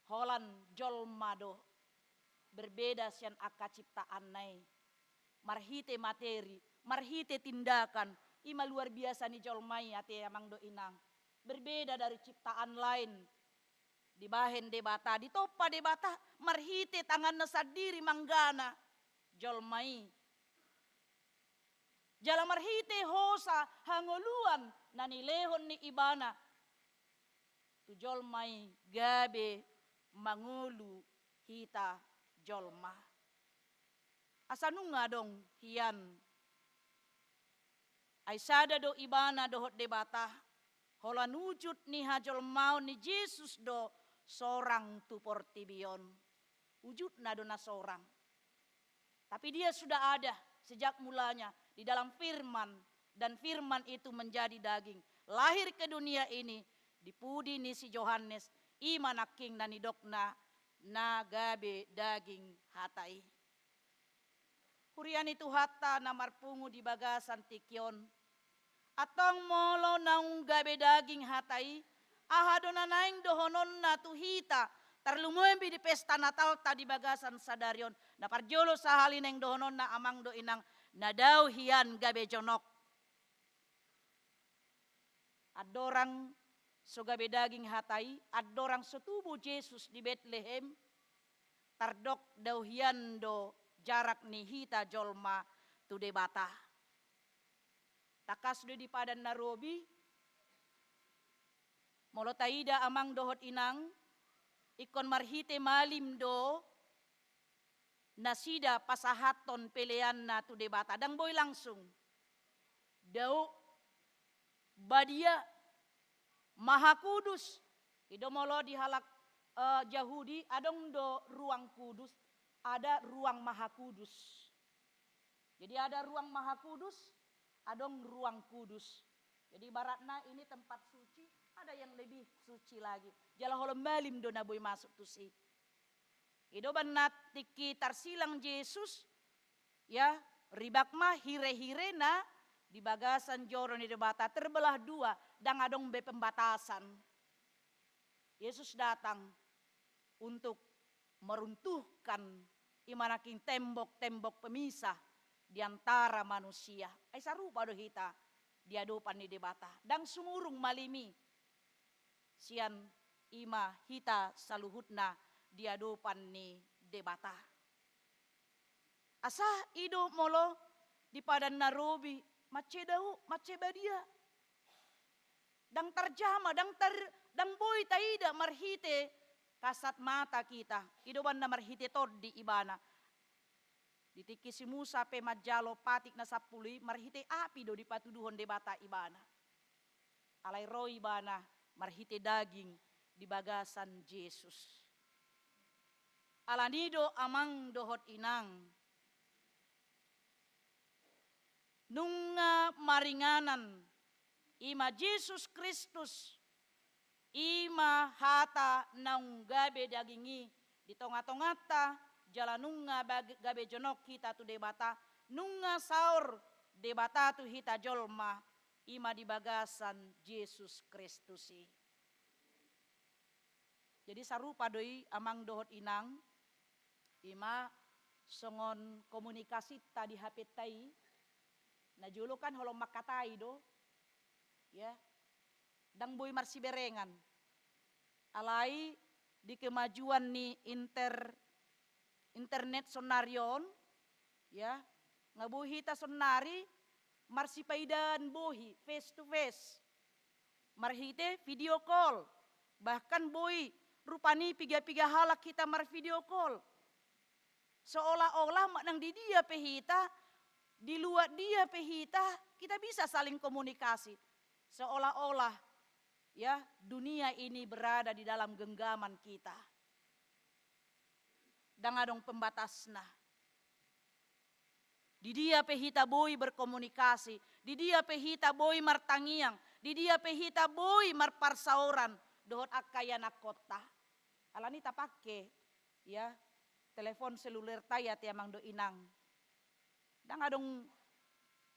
Holan jolma do berbeda sian angka ciptaanna i. Marhite materi, marhite tindakan, ima luar biasa ni jolma i ate amang dohot inang. Berbeda dari ciptaan lain. Dibahen Debata, ditompa Debata, marhite tanganna sandiri manggana jolma i. Jala marhite hosa hangoluan na nilehon ni ibana tu jolma i gabe mangolu hita jolma. Asa nunga adong hian. Ai sada do ibana dohot Debata, holan ujut ni hajolmaon ni Jesus do sorang tu portibi on. Ujutna do na sorang. Tapi dia sudah ada sejak mulanya di dalam firman, dan firman itu menjadi daging, lahir ke dunia ini, di pudi ni si Johannes, ima nangkin na nidokna na gabe daging hata i. Huria ni Tuhanta na marpungu di bagasan tingki on. Antong molo naung gabe daging hata i, aha do na naeng dohononna tu hita, tarlumobi di pesta Natalta di bagasan sadari on. Na parjolo sahali naeng dohononna amang dohot inang, na dao hian gabe jonok. Andorang so gabe daging hata i, andorang so tubu Jesus di Betlehem, tardok dao hian do jarak ni hita jolma tu Debata. Tangkas do i di Padan na Robi, molo taida amang dohot inang, ingkon marhite malim do nasida pasahathon peleanna tu Debata, ndang boi langsung. Dao, badia, mahakudus. I do molo di halak, eh, Jahudi, adong do ruang kudus, ada ruang mahakudus. Jadi ada ruang mahakudus, adong ruang kudus. Jadi ibaratna ini tempat suci, ada yang lebih suci lagi. Jala holong malim do na boi masuk tusi. I do umbahen na tingki tarsilang Jesus, ya, ribak ma hirehirena di bagasan joro ni Debata, terbelah dua, ndang adong be pembatasan. Yesus datang untuk meruntuhkan i ma nangkin tembok-tembok pemisah di antara manusia. Ai sarupa do hita di adopan ni Debata. Ndang sumurung malim i sian i ma hita saluhutna di adopan ni Debata. Asa i do molo di Padan na Robi, mansai dao, mansai badia. Ndang tarjama, ndang tar-, ndang boi taida marhite kasat mata hita. I do umbahen na marhite tondi ibana. Di tingki si Musa pe manjalo patik na sampulu i, marhite api do dipatuduhon Debata ibana. Alai ro ibana marhite daging di bagasan Jesus. Alani do amang dohot inang, nunga maringanan i ma Jesus Kristus, i ma hata naung gabe daging i di tongatonganta, jala nunga bag-, gabe jonok hita tu Debata, nunga saor Debata tu hita jolma, i ma di bagasan Jesus Kristus i. Jadi sarupa do i amang dohot inang, i ma songon komunikasinta di H P-nta i, na jolo kan holong mangkatai do, ya, ndang boi marsiberengan. Alai di kemajuan ni inter-, internet sonari on, ya, nga boi hita sonari marsipaidaan bohi, face to face. Marhite video call, bahkan boi rupani piga-piga halak hita marvideo call. Seolah-olah manang di dia pe hita, di luat dia pe hita, kita bisa saling komunikasi. Seolah-olah, ya, dunia ini berada di dalam genggaman kita. Ndang adong pembatasna. Di dia pe hita boi berkomunikasi, di dia pe hita boi martangiang, di dia pe hita boi marparsaoran dohot angka ianakhonta. Alani tapangke, ya, telepon selulerta i ate amang dohot inang. Ndang adong,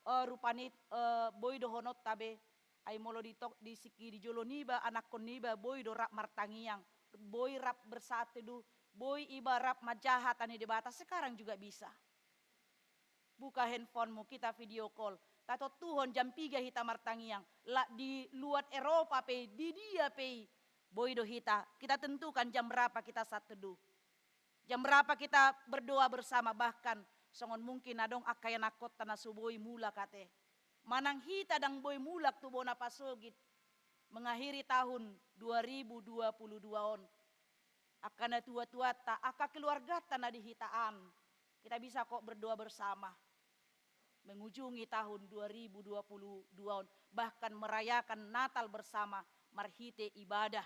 eh, rupani, eh, boi dohononta be, ai molo di tok-, di siki di jolo niba, anakhon niba, boi do rap martangiang, boi rap bersaat teduh, boi iba rap manjaha hata ni Debata, sekarang juga bisa. Buka handphonemu, kita video call. Tatontuhon jam piga hita martangiang. Lak di luat Eropa pe, di dia pe i, boi do hita. Kita tentukan jam berapa kita saat teduh. Jam berapa kita berdoa bersama, bahkan songon mungkin adong angka ianakhonta na so boi mulak ate. Manang hita ndang boi mulak tu bona pasogit mengakhiri tahun dua ribu dua puluh dua on. Angka natua-tuanta, angka keluarganta na di hita an. Kita bisa kok berdoa bersama. Mengunjungi tahun dua ribu dua puluh dua on, bahkan merayakan Natal bersama marhite ibadah.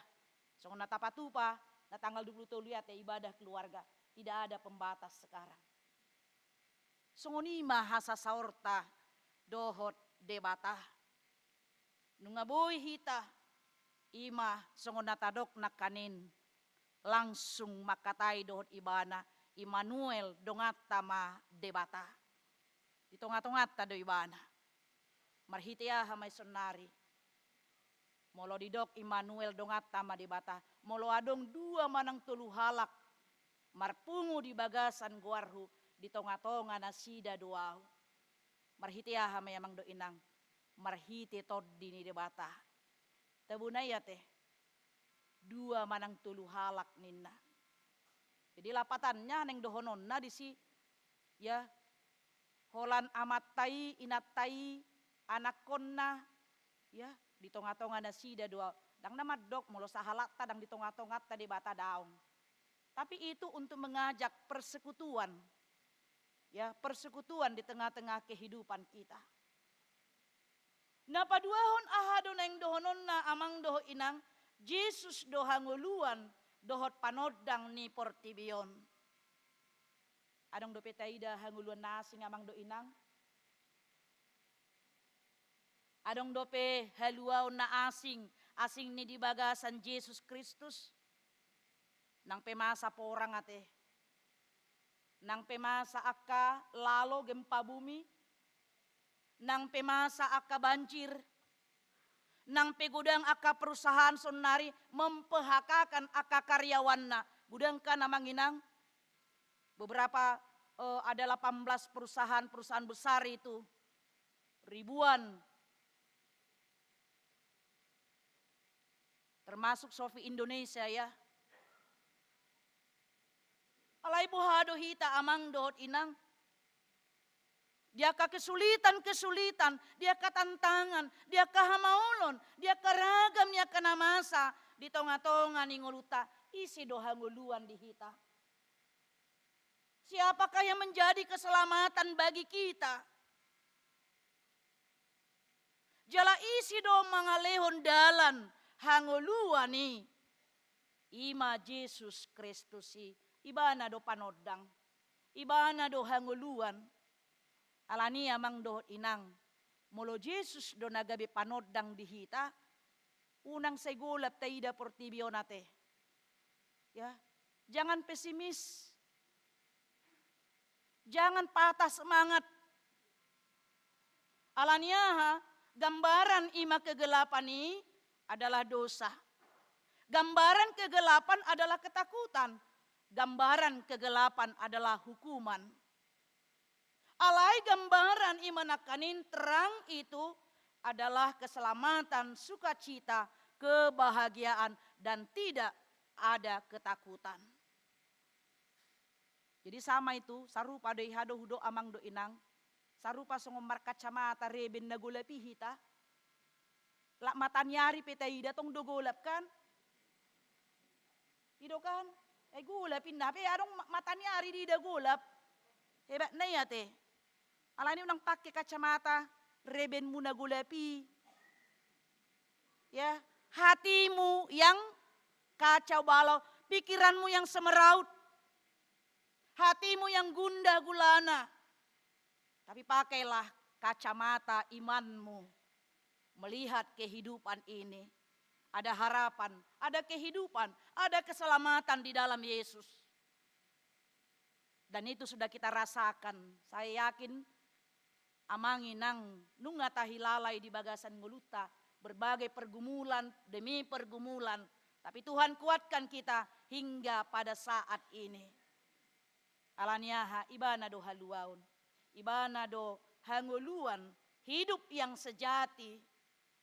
Songon na tapatupa, na tanggal dua puluh tolu i ate ibadah keluarga. Tidak ada pembatas sekarang. Songon i ma hasasaorta dohot Debata. Nunga boi hita, i ma songon na tadok nangkaning, langsung mangkatai dohot Ibana, Immanuel, donganta ma Debata. Di tonga-tonganta do Ibana. Marhite aha ma i saonari? Molo didok Immanuel, donganta ma Debata, molo adong dua manang tolu halak marpungu di bagasan goarHu, di tonga-tonga nasida do Ahu. Marhite aha ma i, amang dohot inang? Marhite Tondi ni Debata. Tabona i ate, dua manang tolu halak ninna. Jadi lapatanna naeng dohononna disi, ya, holan amanta i, inanta i, anakhonna, ya, di tonga-tonga nasida do Ahu. Ndang na mandok molo sahalakta ndang di tonga-tonganta Debata, daong. Tapi itu untuk mengajak persekutuan, ya, persekutuan di tengah-tengah kehidupan kita. Na paduahon, aha do naeng dohononna, amang dohot inang? Jesus do hangoluan dohot panondang ni portibi on. Adong dope taida hangoluan na asing, amang dohot inang? Adong dope haluaon na asing, asing ni di bagasan Jesus Kristus. Nang pe masa porang ate. Nang pe masa angka lalo gempa bumi. Nang pe masa angka banjir. Nang pe godang angka perusahaan saonnari mem-PHK-kan angka karyawanna. Godang kan amang inang? Beberapa, eh, ada delapan belas perusahaan-perusahaan besar itu. Ribuan. Termasuk Sofi Indonesia ya. Alai boha do hita amang dohot inang? Di angka kesulitan-kesulitan, di angka tantangan, di angka hamaolon, di angka ragam ni angka na masa di tonga-tonga ni ngolunta, ise do hangoluan di hita? Siapakah yang menjadi keselamatan bagi kita? Jala ise do mangalehon dalan hangoluan i? I ma Jesus Kristus i, ibana do panondang, ibana do hangoluan. Alani i amang dohot inang, molo Jesus do na gabe panondang di hita, unang sai golap taida portibi on ate. Ya, jangan pesimis. Jangan patah semangat. Alani aha? Gambaran i ma kegelapan i adalah dosa. Gambaran kegelapan adalah ketakutan. Gambaran kegelapan adalah hukuman. Alai gambaran i ma nangkaning, terang itu adalah keselamatan, sukacita, kebahagiaan, dan tidak ada ketakutan. Jadi sama itu, sarupa do i, aha do hudok amang dohot inang, sarupa songon markacamata reben na golap i hita. Lak mataniari pe taida tong do golap kan? I do kan? Eh, golap inna, pe adong ma-, mataniari diida golap. Hebatna i ate. Alani unang pake kacamata rebenmu na golap i. Ya, hatimu yang kacau balau, pikiranmu yang semeraut, hatimu yang gundah gulana. Tapi pakailah kacamata imanmu, melihat kehidupan ini. Ada harapan, ada kehidupan, ada keselamatan di dalam Yesus. Dan itu sudah kita rasakan. Saya yakin amang inang nunga tahilala i di bagasan ngolunta, berbagai pergumulan demi pergumulan. Tapi Tuhan kuatkan kita hingga pada saat ini. Alani aha? Ibana do haluaon, ibana do hangoluan, hidup yang sejati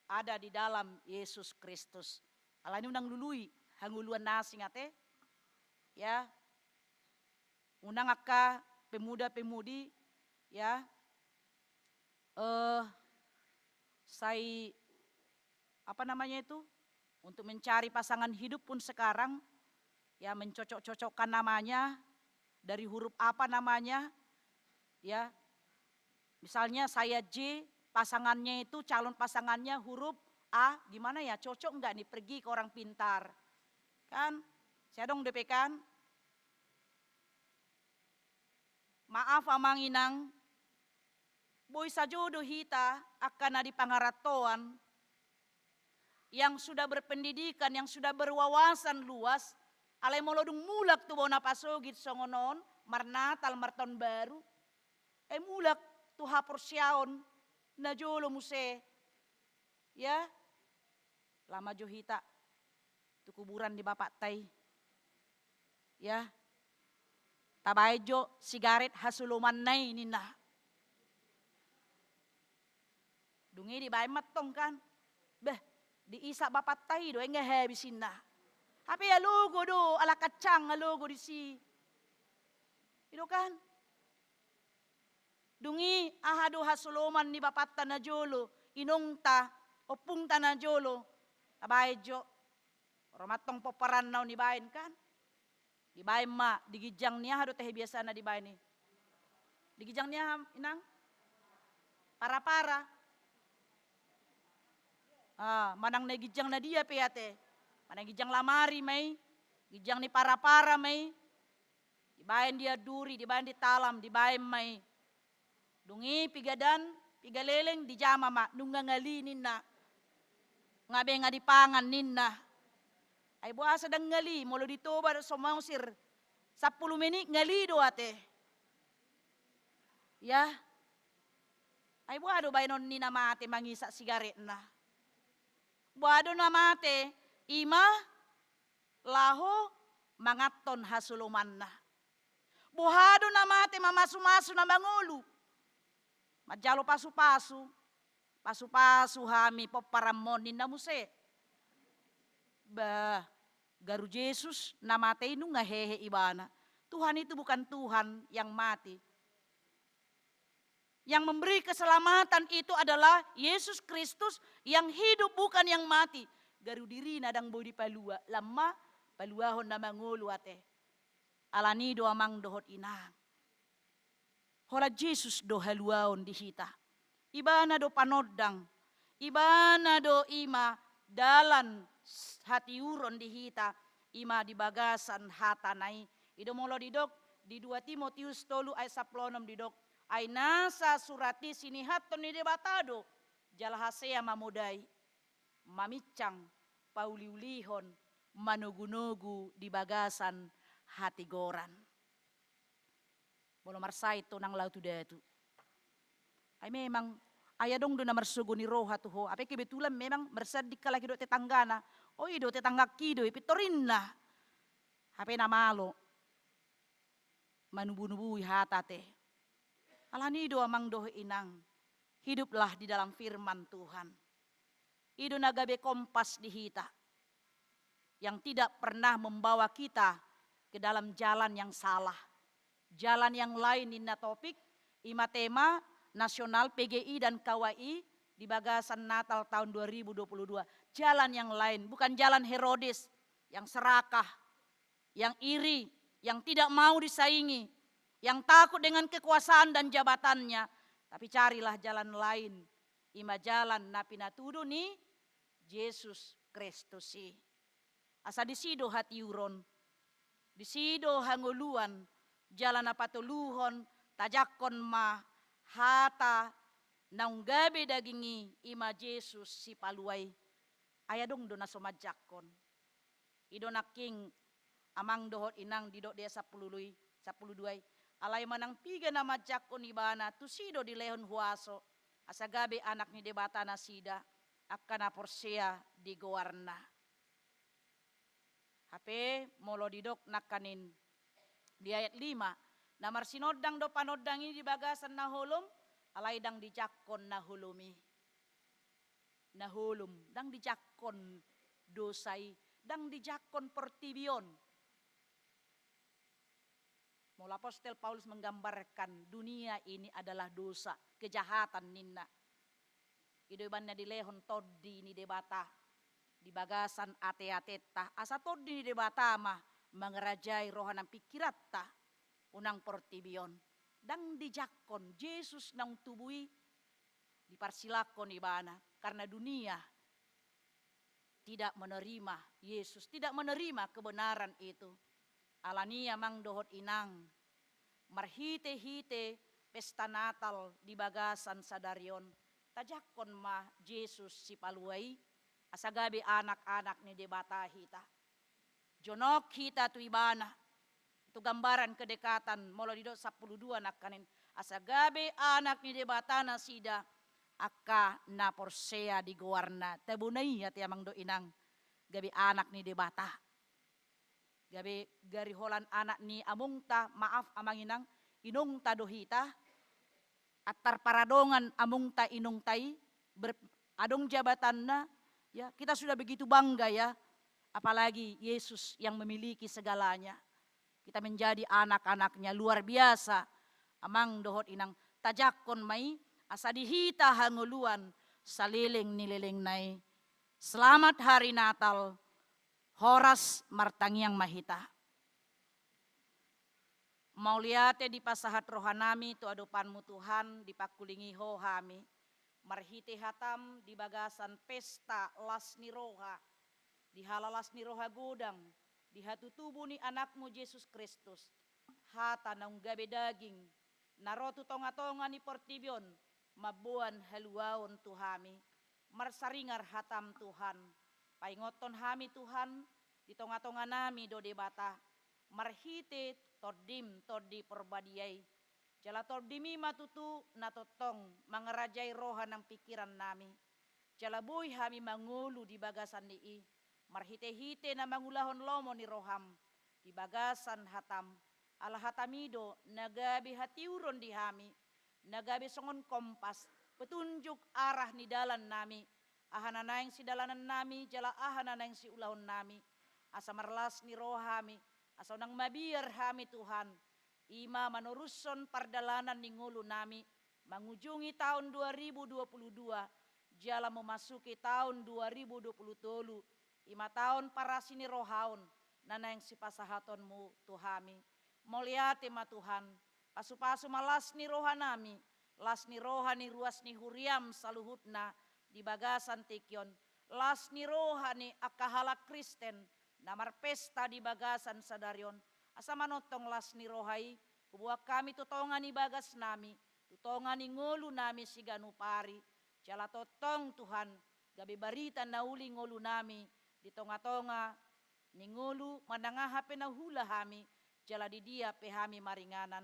ada di dalam Yesus Kristus. Alani unang lului hangoluan na asing ate. Ya. Unang angka pemuda-pemudi, ya. Eh, sai, apa namanya itu? Untuk mencari pasangan hidup pun sekarang, ya, mencocok-cocokkan namanya, dari huruf apa namanya, ya. Misalnya saya J, pasangannya itu, calon pasangannya huruf A, gimana ya, cocok nggak nih pergi ke orang pintar? Kan? Sai adong dope kan? Maaf amang inang, boi sajo do hita angka na di pangarantoan, yang sudah berpendidikan, yang sudah berwawasan luas, alai molo dung mulak tu bona pasogit songon on, marnatal, martaon baru, ai mulak tu haporseaon na jolo muse. Ya, lama jo hita tu kuburan ni bapakta i. Ya. Tabaen jo sigaret hasolomanna i ninna. Dung i dibaen ma tong kan. Beh, diisap bapakta i do, ai nga habis inna. Hape alogo do, ala kacang alogo disi. I do kan? Dung i aha do hasoloman ni bapakta na jolo, inongta, ompungta na jolo, tabaen jo. Ro ma tong pomparanna on dibaen kan? Dibaen ma, di ginjang ni aha do tahe biasana dibaen i? Di ginjang ni aha, inang? Para-para. Ah, manang na ginjang na dia pe ate. Manang ginjang lamari ma i, ginjang ni para-para ma i. Dibaen di anduri, dibaen di talam, dibaen ma i. Dung i piga dan, Piga leleng dijama ma, nunga ngali ninna. Nga be nga dipangan ninna. Ai boasa ndang ngali, molo di Toba do so mausir sampulu menit ngali do ate. Ya. Ai boha do baenon ni na mate mangisap sigaretna. Boha do na mate, ima laho manganhon hasolomanna. Boha do na mate mamasumasu na mangolu. Manjalo pasupasu. Pasupasu hami pomparanmon ninna muse. Bah, garu Jesus na mate i nunga hehe ibana. Tuhan itu bukan Tuhan yang mati. Yang memberi keselamatan itu adalah Yesus Kristus yang hidup, bukan yang mati. Garu dirina ndang boi dipalua, lam ma paluahon na mangolu ate. Alani do amang dohot inang. Holan Jesus do haluaon di hita. Ibana do panondang. Ibana do ima dalan hatiuron di hita. Ima di bagasan hatana i. I do molo didok di dua Timotius tolu ayat sampulu onom didok. Ai nasa surat i sinihathon ni Debata do. Jala hasea mamodai. Mamincang, pauliulihon, manogunogu di bagasan hatigoran. Molo marsahit tu nang laho tu datu. Ai memang, ai adong do na marsogo ni roha tu ho. Hape kebetulan memang marsanding halak i dohot tetanggana. O i do tetanggangki do i pintorinna. Hape na malo. Manubunubui hata te. Alani do amang dohot inang. Hiduplah di dalam firman Tuhan. I do na gabe kompas di hita. Yang tidak pernah membawa kita ke dalam jalan yang salah. Jalan yang lain ninna topik, ima tema nasional P G I dan K W I di bagasan Natal tahun dua ribu dua puluh dua. Jalan yang lain, bukan jalan Herodes yang serakah, yang iri, yang tidak mau disaingi, yang takut dengan kekuasaan dan jabatannya. Tapi carilah jalan lain, ima jalan na pinatudu ni Jesus Kristus i. Asa disi do hatiuron, disi do hangoluan, jala na patoluhon, tajangkon ma hata naung gabe daging i, ima Jesus Sipalua i. Ai adong do na so manjangkon. I do nangkin amang dohot inang didok di ayat sampulu dua i, sampulu dua i. Alai manang piga na manjangkon ibana, tusi do dilehon huaso, asa gabe anak ni Debata nasida, angka na porsea di goarna. Hape molo didok nangkanin di ayat lima, na marsinondang do panondang i di bagasan na holom, alai ndang dijangkon na holom i. Na holom, ndang dijangkon dosa i, ndang dijangkon portibi on. Molo apostel Paulus menggambarkan dunia ini adalah dosa, kejahatan ninna. I do ibana dilehon tondi ni Debata di bagasan ateatenta, asa tondi ni Debata ma mangarajai roha nang pingkiranta, unang portibi on. Ndang dijangkon Jesus naung tubu i diparsilangkon ibana, karena dunia tidak menerima Yesus, tidak menerima kebenaran itu. Alani amang dohot inang, marhitehite pesta Natal di bagasan sadari on, tajangkon ma Jesus Sipalua i, asa gabe anak-anak ni Debata hita. Jonok hita tu ibana, tu gambaran kedekatan, molo didok sampulu dua nangkanin, asa gabe anak ni Debata nasida, angka na porsea di goarna. Tabona i ate amang dohot inang, gabe anak ni Debata. Gabe gari holan anak ni amongta, maaf amang inang, inongta do hita, antar paradongan amongta inongta i, ber-, adong jabatanna, ya, kita sudah begitu bangga, ya, apalagi Yesus yang memiliki segalanya. Kita menjadi anak-anaknya, luar biasa. Amang dohot inang, tajangkon ma i, asa di hita hangoluan saleleng ni lelengna i. Selamat Hari Natal. Horas martangiang ma hita. Mauliate dipasahat rohanami tu adopanmu Tuhan, dipangkulingi Ho hami. Marhite hataM di bagasan pesta las ni roha, di halalas ni roha godang, di hatutubu ni AnakMu Jesus Kristus. Hata naung gabe daging, na ro tu tongatonga ni portibi on, mamboan haluaon tu hami, marsaringar hataM Tuhan. Paingothon hami Tuhan, di tonga-tonga nami do Debata, marhite TondiM, Tondi Porbadia i. Jala TondiMi ma tutu na tongtong mangarajai roha nang pingkiran nami. Jala boi hami mangolu di bagasan ni i, marhite-hite na mangulahon lomo ni rohaM, di bagasan hataM, ala hataMi do na gabe hatiuron di hami, na gabe songon kompas, petunjuk arah ni dalan nami, aha na naeng sidalanan nami, jala aha na naeng siulahon nami, asa marlas ni roha hami, asa unang mabiar hami Tuhan, i ma manorushon pardalanan ni ngolu nami, mangujungi taon dua ribu dua puluh dua, jala memasuki taon dua ribu dua puluh tolu, i ma taon parasi ni roha on, na naeng sipasahatonMu tu hami. Mauliate ma Tuhan, pasu-pasu ma las ni roha nami, las ni roha ni ruas ni huriaM saluhutna di bagasan tingki on, las ni roha ni angka halak Kristen, na marpesta di bagasan sadari on, asa manongtong las ni roha i, huboan hami tu tonga ni bagas nami, tu tonga ni ngolu nami siganup ari, jala tongtong Tuhan, gabe barita na uli ngolu nami, di tonga-tonga ni ngolu manang aha pe na huula hami, jala di dia pe hami maringanan.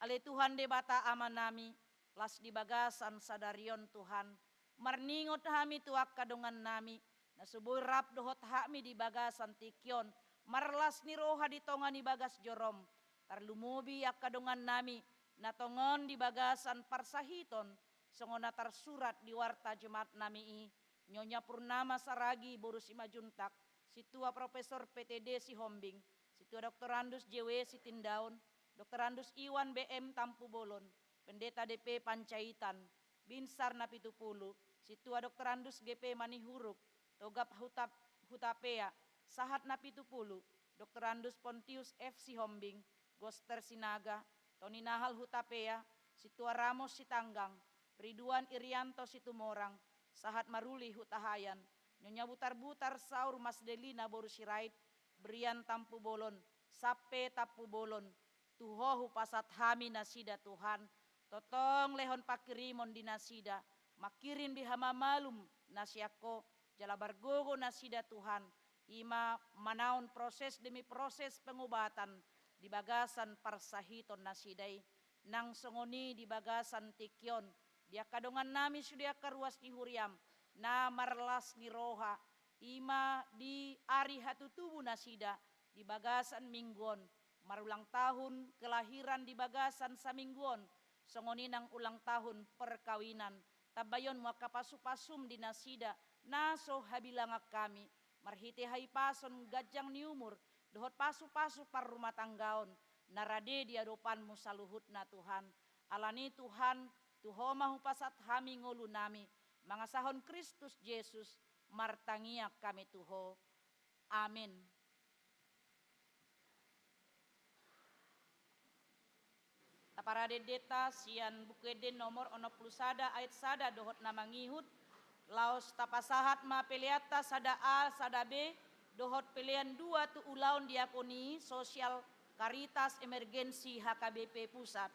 Ale Tuhan Debata Ama nami, las di bagasan sadari on Tuhan, marningot hami tu angka dongan nami, na so boi rap dohot hami di bagasan tingki on, marlas ni roha di tonga ni bagas joroM, tarlumobi angka dongan nami, na tongon di bagasan parsahiton, songon na tarsurat di warta Jumat nami i, Nyonya Purnama Saragi boru Simanjuntak, Sintua Profesor P T D Sihombing, Sintua Doktorandus J W Sitindaon, Doktorandus Iwan B M Tampubolon, Pendeta D P Panjaitan, Binsar Napitupulu, Sintua Doktorandus G P Manihuruk, Togab Hutap-, Hutapea, Sahat Napitupulu, Doktorandus Pontius F Sihombing, Goster Sinaga, Toni Nahal Hutapea, Sintua Ramos Sitanggang, Riduan Irianto Situmorang, Sahat Maruli Hutahaean, Nyonya Butarbutar Saur Mas Delina boru Sirait, Brian Tampubolon, Sappe Tampubolon, tu Ho hupasahat hami nasida Tuhan, tongtong lehon pangkirimon di nasida, mangkirim di hamamalum na sian Ho, jala margogo nasida Tuhan, i ma manaon proses demi proses pengobatan di bagasan parsahiton nasida i. Nang songon i di bagasan tingki on, di angka dongan nami sude angka ruas ni huriaM, na marlas ni roha, i ma di ari hatutubu nasida, di bagasan minggu on, marulang tahun kelahiran di bagasan saminggu on, songon i nang ulang tahun perkawinan, tambaionMu angka pasu-pasuM di nasida, na so habilangan hami, marhite hahipason ganjang ni umur, dohot pasu-pasu parrumatanggaon, na rade di adopanMu saluhutna Tuhan. Alani Tuhan, tu Ho ma hupasahat hami ngolu nami, mangasahon Kristus Jesus, martangiang hami tu Ho. Amin. Taparade endenta sian Buku Ende nomor onom pulu sada ayat sada dohot na mangihut, laos tapasahat ma peleanta sada A, sada B, dohot pelean dua tu ulaon diakoni sosial Caritas Emergency H K B P Pusat.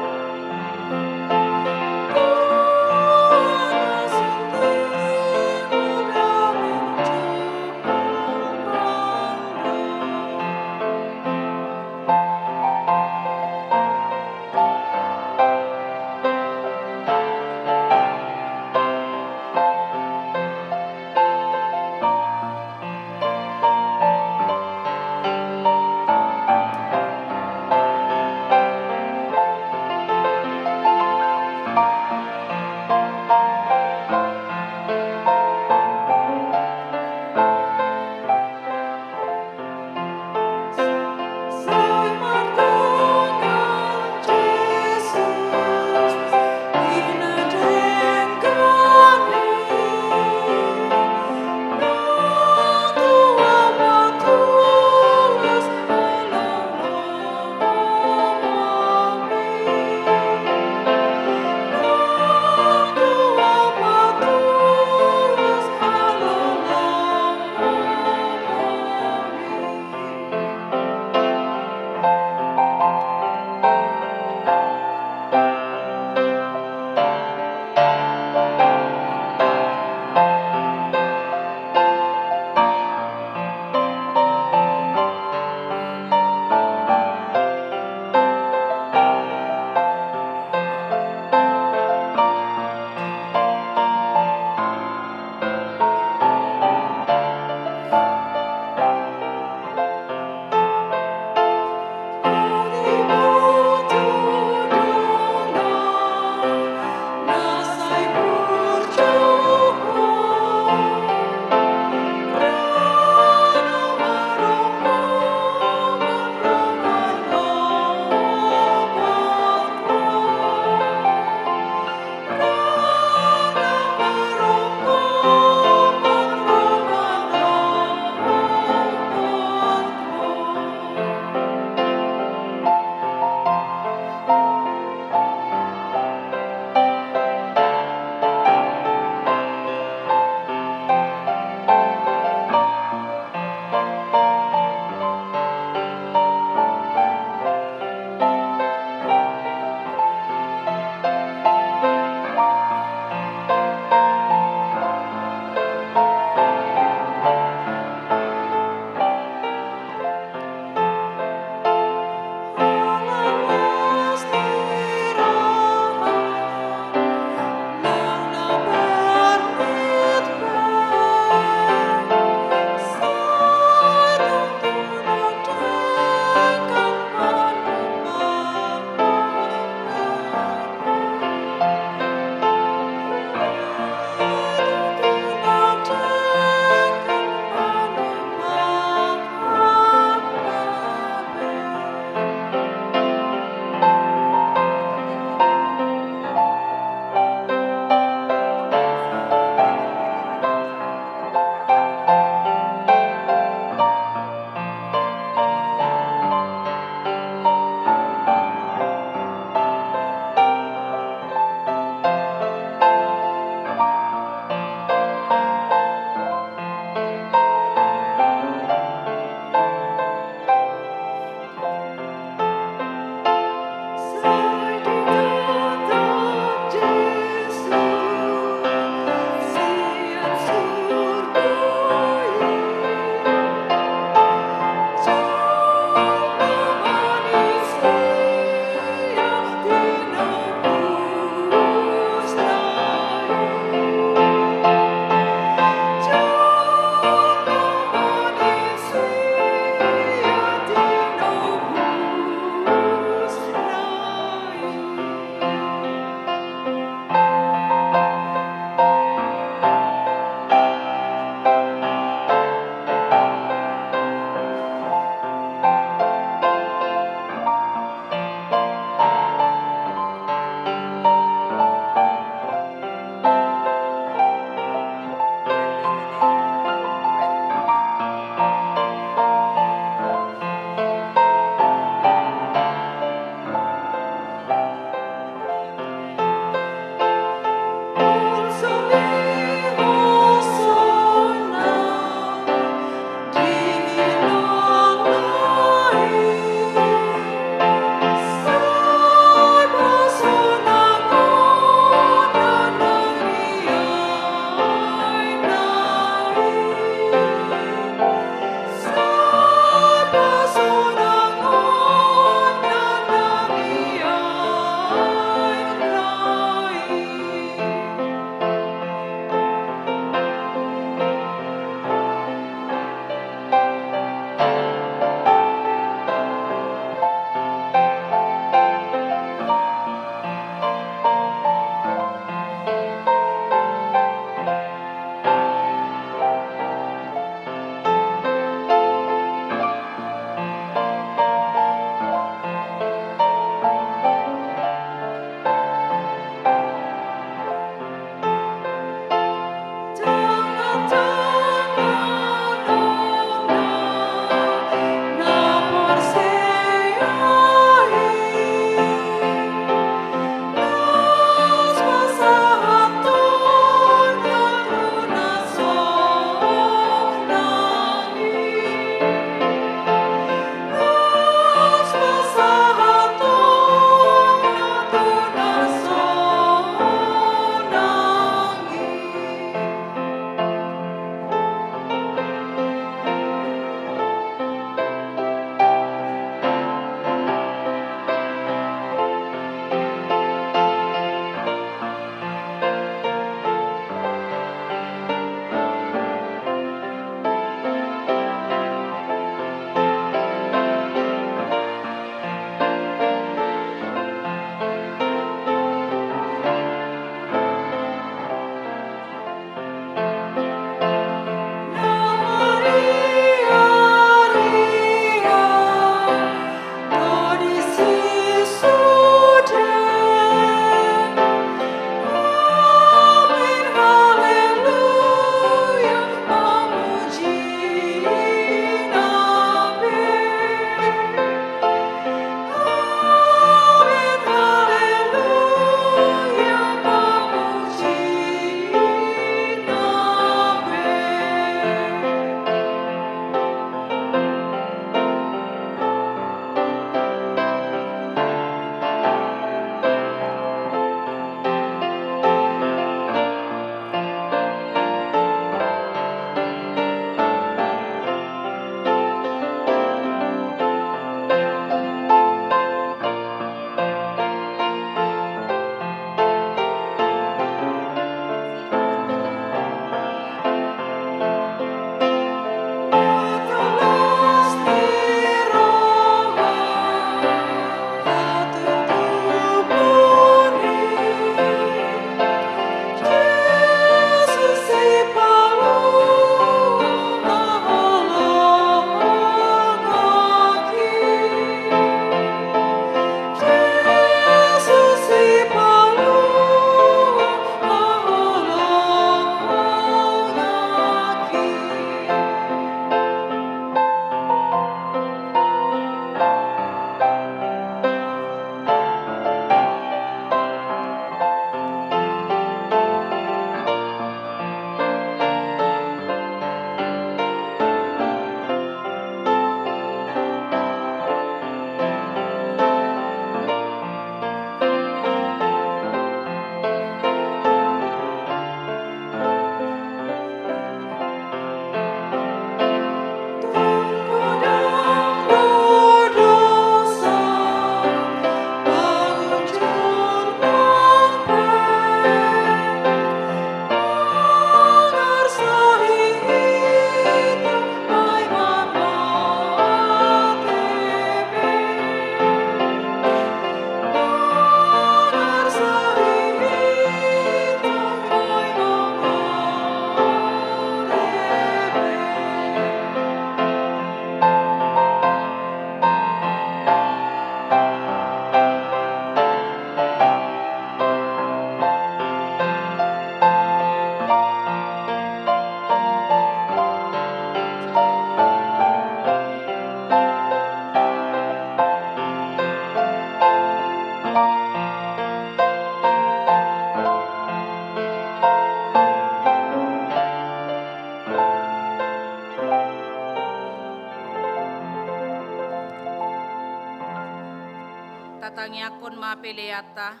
Tangiangkon ma peleanta.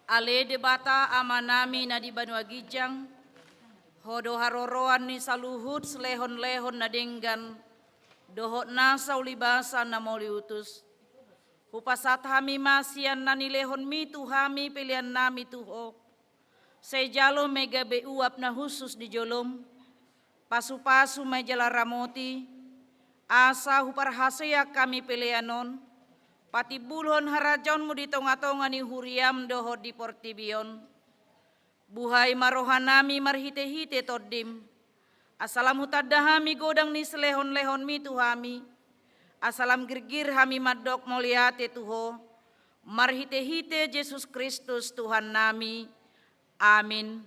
Ale Debata Amanami na di banua ginjang, Ho do haroroan ni saluhut silehonlehon na denggan dohot nasa ulibasa na mauliutus. Hupasahat hami ma sian na nilehonmi tu hami peleannami tu Ho. Sai jalo ma i gabe uap na hushus di jolom, pasupasu ma i jala ramoti, asa huparhaseang hami pelean on, patimbulhon harajaonmu di tongatonga ni huriam dohot di portibi on. Buhai ma rohanami marhitehite Tondim, asa lam hutanda hami godang ni silehonlehonmi tu hami, asa lam girgir hami mandok mauliate tu Ho, marhitehite Jesus Kristus Tuhannami. Amin.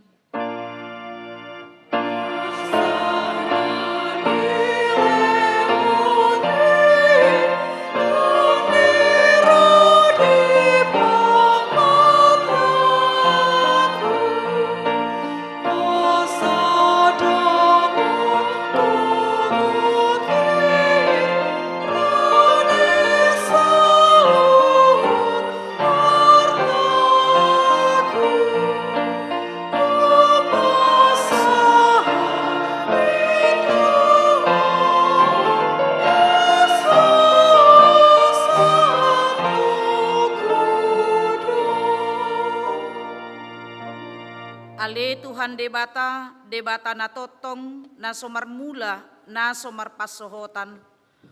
Ale Tuhan Debata, Debata na tongtong, na so marmula, na so marpansohotan.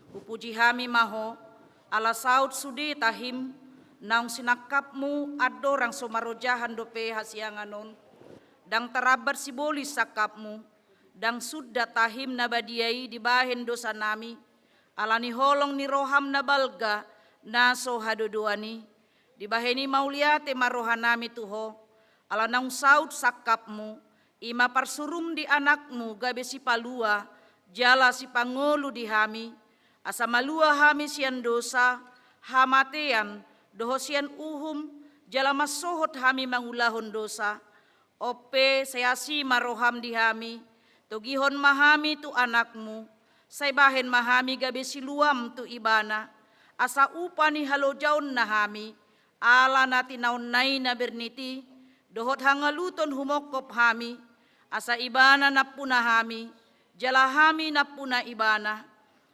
Hupuji hami ma Ho, ala saut sude tahim, naung sinangkapmu andorang so marojahan dope hasiangan on. Ndang tarambat sibolis sangkapmu, ndang sundat tahim na badia i dibahen dosanami, ala ni holong ni roham na balga, na so hadodoan i. Dibahen i mauliate ma rohanami tu Ho, ala naung saut sangkapmu, i ma parsurum di Anakmu gabe sipalua, jala sipangolu di hami, asa malua hami sian dosa, hamatean, dohot sian uhum, jala mansohot hami mangulahon dosa. On pe sai asi ma roham di hami, togihon ma hami tu Anakmu, sai bahen ma hami gabe siluam tu Ibana, asa upa ni halojaonna hami, ala na tinaonna i na bernit i, dohot hangaluton humongkop hami, asa Ibana nampuna hami, jala hami nampuna Ibana.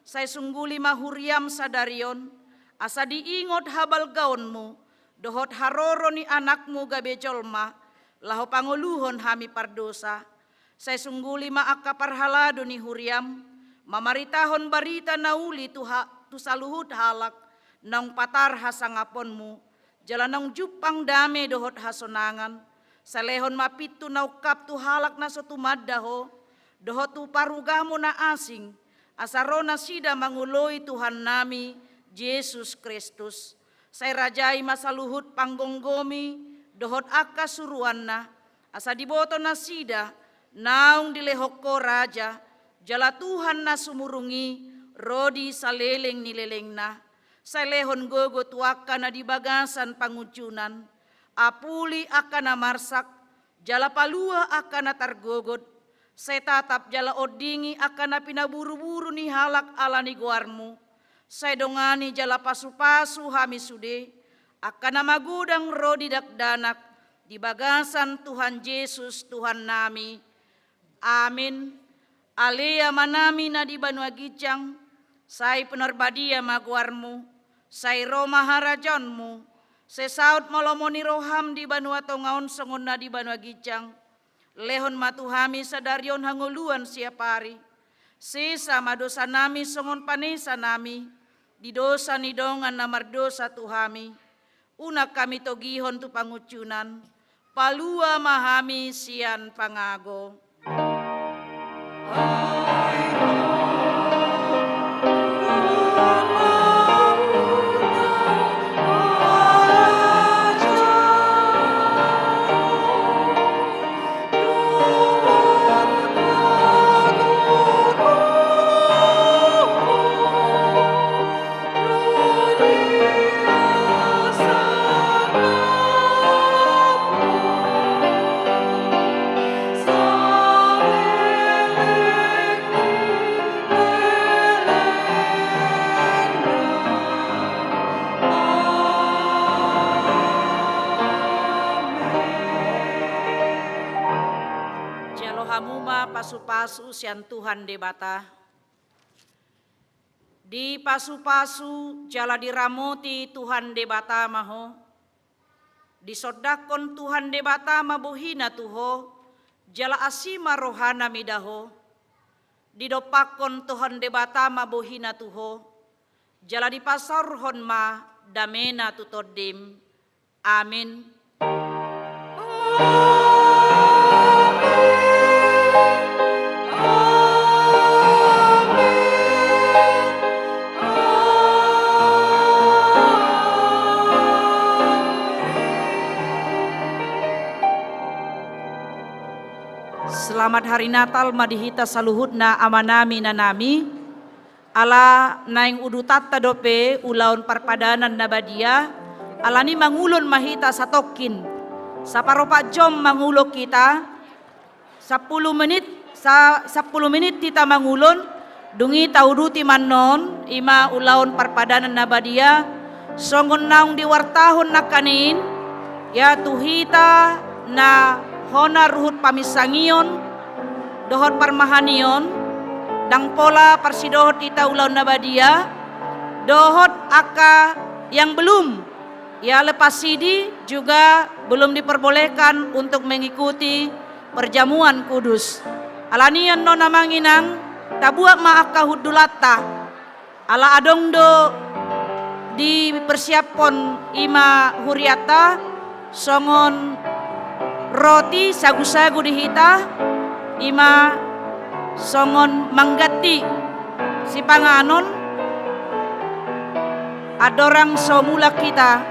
Sai sungguli ma huriam sadari on, asa diingot habalgaonmu, dohot haroro ni Anakmu gabe jolma, laho pangoluhon hami pardosa. Sai sungguli ma angka parhalado ni huriam, mamaritahon barita na uli tu ha-, tu saluhut halak, naung patar hasangaponmu, jala naung jumpang dame dohot hasonangan. Sai lehon ma pintu na ungkap tu halak na so tumanda Ho, dohot tu parugamo na asing, asa ro nasida mangoloi Tuhannami Jesus Kristus. Sai rajai ma saluhut panggomgomi, dohot angka suruanna, asa diboto nasida, naung dilehon Ho raja, jala Tuhan na sumurung i, ro di saleleng ni lelengna. Sai lehon gogo tu angka na di bagasan pangunjunan, apuli angka na marsak, jala palua angka na targogot, sai tatap jala ondingi angka na pinaburuburu ni halak ala ni goarmu, sai dongani jala pasupasu hami sude, angka na magodang ro di dakdanak, di bagasan Tuhan Jesus Tuhannami. Amin. Ale Amanami na di banua ginjang, sai pinarbadia ma goarmu, sai ro ma harajaonmu, sai saut ma lomo ni roham di banua tonga on songon na di banua ginjang. Lehon ma tu hami sadari on hangoluan siapari. Sesa ma dosanami songon panesanami di dosa ni dongan na mardosa tu hami. Unang hami togihon tu pangunjunan, palua ma hami sian pangago. Hamu ma pasu-pasu sian Tuhan Debata. Dipasu-pasu jala diramoti Tuhan Debata ma ho. Disondangkon Tuhan Debata ma bohina tu ho, jala asi ma rohana mida ho. Didompakkon Tuhan Debata ma bohina tu ho, jala dipasaorhon ma damena tu tondim. Amin. Selamat Hari Natal ma di hita saluhutna amanami inanami. Ala naeng udutanta dope ulaon parpadanan na badia, alani mangulon ma hita satongkin. Saparopat jom mangulon hita, sampulu menit, sa-, sampulu menit hita mangulon, dung i tauduti ma annon, i ma ulaon parpadanan na badia, songon naung diwartahon nangkaning, ia tu hita na hona ruhut paminsangion, dohot parmahanion, ndang pola parsidohot hita ulaon na badia, dohot angka yang belum, ia lepas sidi juga belum diperbolehkan untuk mengikuti perjamuan kudus. Alani annon amang inang, tabuat ma angka hundulanta. Ala adong do dipersiaphon i ma hurianta, songon roti sagu-sagu di hita, i ma songon mangganti sipanganon, andorang so mulak hita,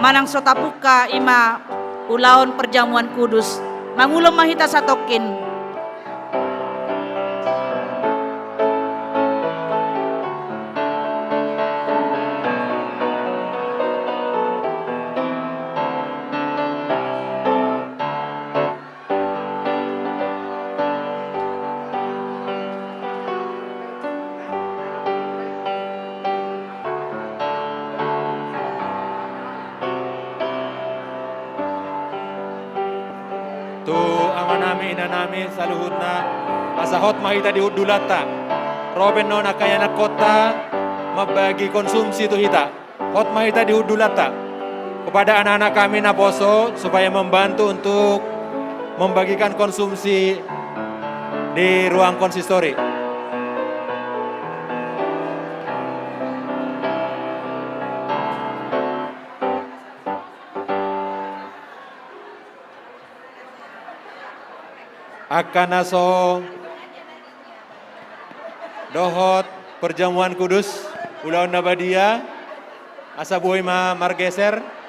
manang so tapungka i ma ulaon perjamuan kudus. Mangulon ma hita satongkin. Tu amanami inanami saluhutna, asa hot ma hita di hundulanta. Ro pe annon angka ianakhonta mambagi konsumsi tu hita. Hot ma hita di hundulanta. Kepada anak-anak kami naposo supaya membantu untuk membagikan konsumsi di ruang konsistori. Angka na so dohot perjamuan kudus, ulaon na badia, asa boi ma margeser.